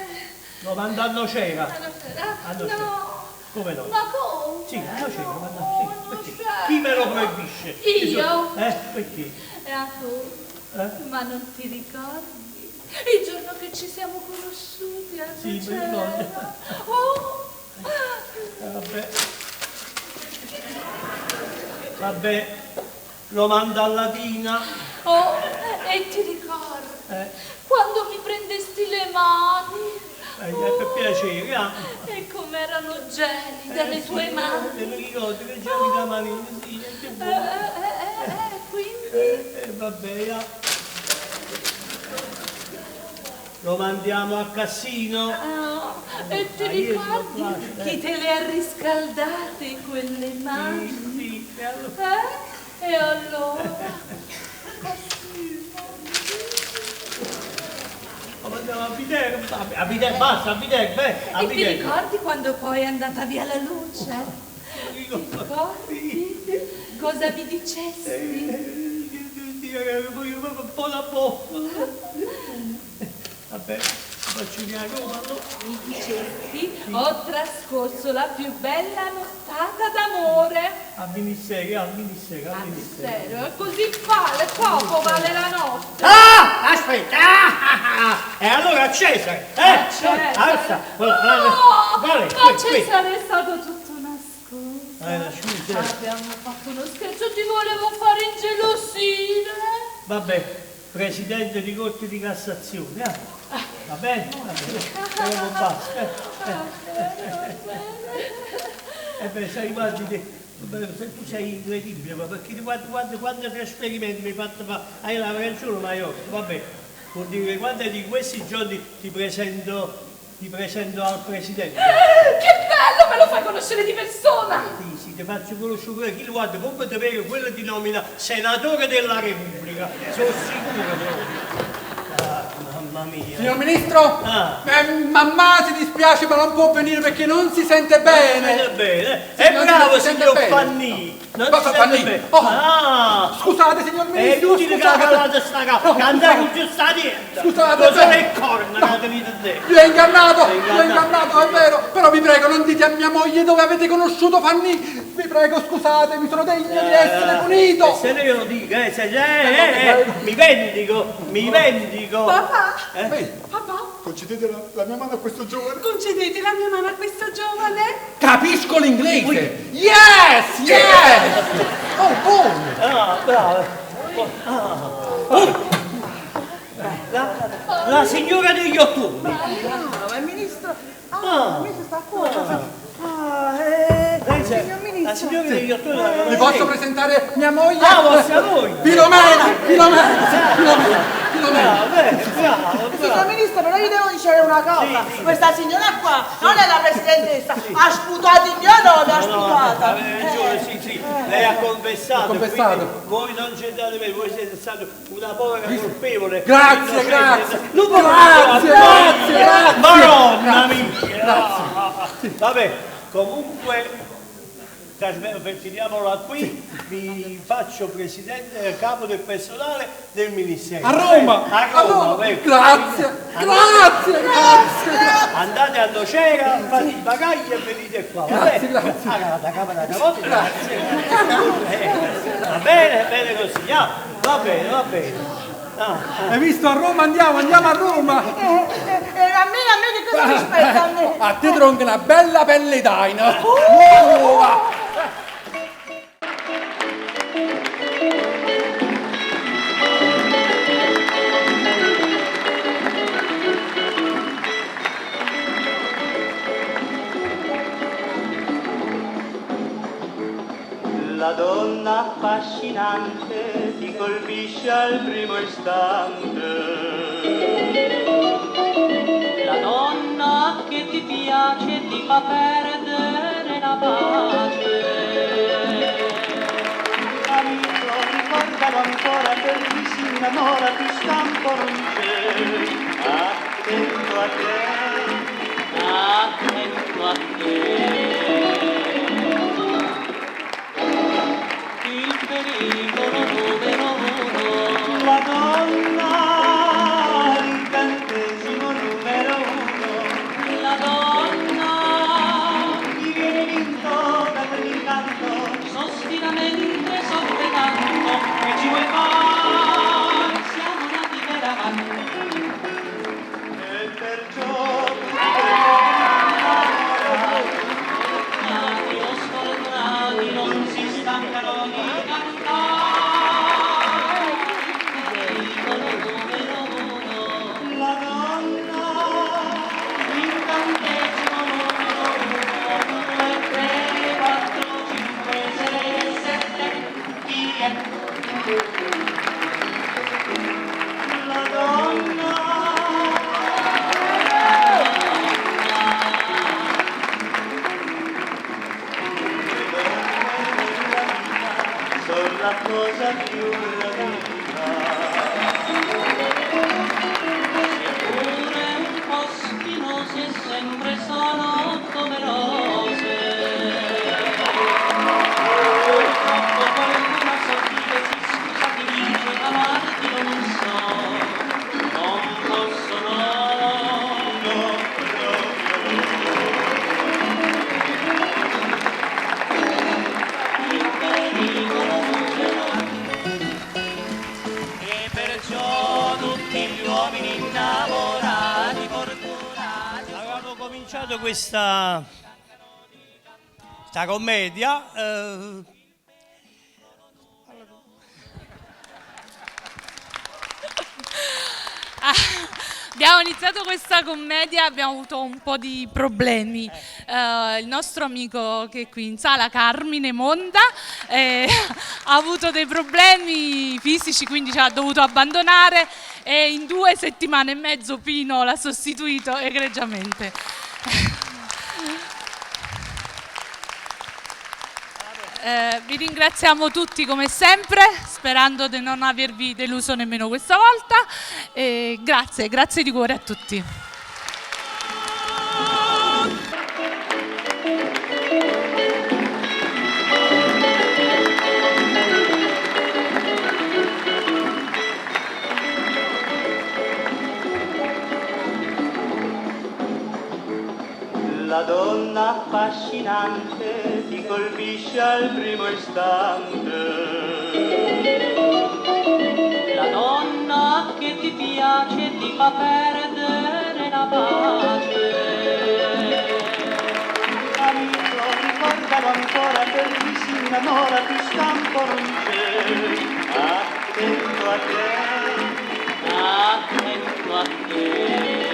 Lo mando a Nocera. A Nocera? A Nocera. No. Come no? Ma come? Sì, a Nocera, ma no, sì, perché? Nocera. Chi me lo proibisce? Io? Perché? Era tu. Eh? Ma non ti ricordi? Il giorno che ci siamo conosciuti a Sì, mi Nocera. ricordo. Oh! Vabbè. Vabbè, lo mando a Latina. Oh, e ti ricordi? Quando mi prendesti le mani? Per piacere, ah. E com'erano gelide le Sì, tue mani. Me lo ricordo che gelida manina, sì, è che buono. Quindi? Vabbè, ah. Lo mandiamo a Cassino. Ah, e ti Ma io ricordi non faccio, chi te le ha riscaldate quelle mani? Sì, sì, e allora? E allora? Lo mandiamo a Viterbo, a Viterbo, basta, a Viterbo, a E ti Viterbo. ricordi quando poi è andata via la luce? Ti ricordi? Cosa mi dicesti? Un po' da po'. Vabbè, faccio venire a Roma, allora. Mi dicesti, ho trascorso la più bella nottata d'amore. Al ministero, al ministero, al ministero. Ministero, così vale, poco vale la notte. Ah! Aspetta! Ah, ah, ah. E allora Cesare, eh? Cesare. Alza! No, Vale, ma qui, qui. Cesare è stato tutta una scusa. Una scusa. Abbiamo fatto uno scherzo, ti volevo fare ingelosire. Vabbè, presidente di Corte di Cassazione, eh? Va bene? Va bene. Però basta. Eh beh, sei guardi te, beh, tu sei incredibile, ma perché quando trasferimenti mi hai fatto fare, hai la ragione, ma io, vabbè, vuol dire che quando di questi giorni ti presento al presidente. Che bello, me lo fai conoscere di persona. Sì, sì, ti faccio conoscere pure chi lo guarda, come te vedo, quello ti nomina senatore della Repubblica, sono sicuro proprio. Ah, mamma mia. Signor ministro, Ah. mamma si dispiace ma non può venire perché non si sente bene. Non si sente bene. Sì, È non bravo si sente signor bene. Fanny. Non Ma si sente Fanny, bene. oh, Ah. Scusate signor È ministro, inutile che scusate. calate sta capa, No, che andate scusate. giù sta dietro. Scusate, Lo sono beh. le corna che tenete dentro. Vi ho ingannato, Sei vi ho ingannato, è vero, però vi prego non dite a mia moglie dove avete conosciuto Fanny, vi prego scusate, mi sono degno di essere punito. E se io lo dico, se, mi vendico, mi vendico. Papà, Eh? papà, Concedete la mia mano a questo giovane. concedete la mia mano a questo giovane? Capisco l'inglese. Yes, yes. Oh, buono. Ah, bravo. Ah. Oh. La signora degli ottoni. Bravo, il ministro. Ah. Ah, il ministro sta qua. Ah, lei La signora degli ottori la Vi conoscete? posso presentare mia moglie? Ah, vostra moglie! Filomena! Filomena! Filomena! Filomena! Bravo, beh, bravo, Signor bravo. ministro, però io devo dire una cosa. Questa signora qua non è la presidentessa, ha sputato il mio nome, ha No, no, sputato. aveva ragione, sì, sì, lei ha confessato, Ho confessato. quindi voi non c'entrate per voi siete stato una povera colpevole. Grazie, innocente. grazie. Non può- Grazie, grazie, grazie. Madonna Grazie, mia! Grazie. Vabbè, comunque finiamola qui, vi faccio presidente, capo del personale del ministero. A Roma! A Roma, vabbè. Grazie, grazie, grazie, grazie. Andate a Nocera, fate i bagagli e venite qua. va Grazie, bene? grazie. Ah, da capo, da capo, grazie. Va bene, bene così, ah, va bene, va bene. Ah, ah. Hai visto? A Roma andiamo, andiamo a Roma! A me che cosa mi spetta a me? A te tronca una bella pelle d'aina! Nuova! La donna affascinante ti colpisce al primo istante. La donna che ti piace ti fa perdere la pace. Amico, ricordalo ancora per chi si innamora più stampo non c'è. Attento a te, Attento a te. Il pericolo numero uno. la donna, l'incantesimo numero uno. La donna Chi viene vinto da quell'incanto ostinatamente soffre tanto che ci vuoi fare? Siamo nati per amare. e perciò Fortunati o sfortunati non si stancano di cantare. Pericolo numero uno. la donna, L'incantesimo numero uno, 2, 3, 4, 5, 6, 7, chi è? la donna. Le donne nella vita sono la cosa più gradita. Seppure un po' spinose sempre sono come rose. Purtroppo qualcuna sottile si scusa ti dice amarti non so, non posso no. No, proprio Il pericolo numero E perciò tutti gli uomini innamorati, fortunati. Avevamo cominciato questa, questa commedia. Abbiamo iniziato questa commedia, abbiamo avuto un po' di problemi. Il nostro amico che è qui in sala, Carmine Monda, ha avuto dei problemi fisici, quindi ci ha dovuto abbandonare e in 2 settimane e mezzo Pino l'ha sostituito egregiamente. Vi ringraziamo tutti come sempre, sperando di non avervi deluso nemmeno questa volta. E grazie, grazie di cuore a tutti. La donna affascinante ti colpisce al primo istante. La donna che ti piace ti fa perdere la pace. Amico, ricordalo ancora per chi si innamora più stampo non c'è. Attento a te, Attento a te.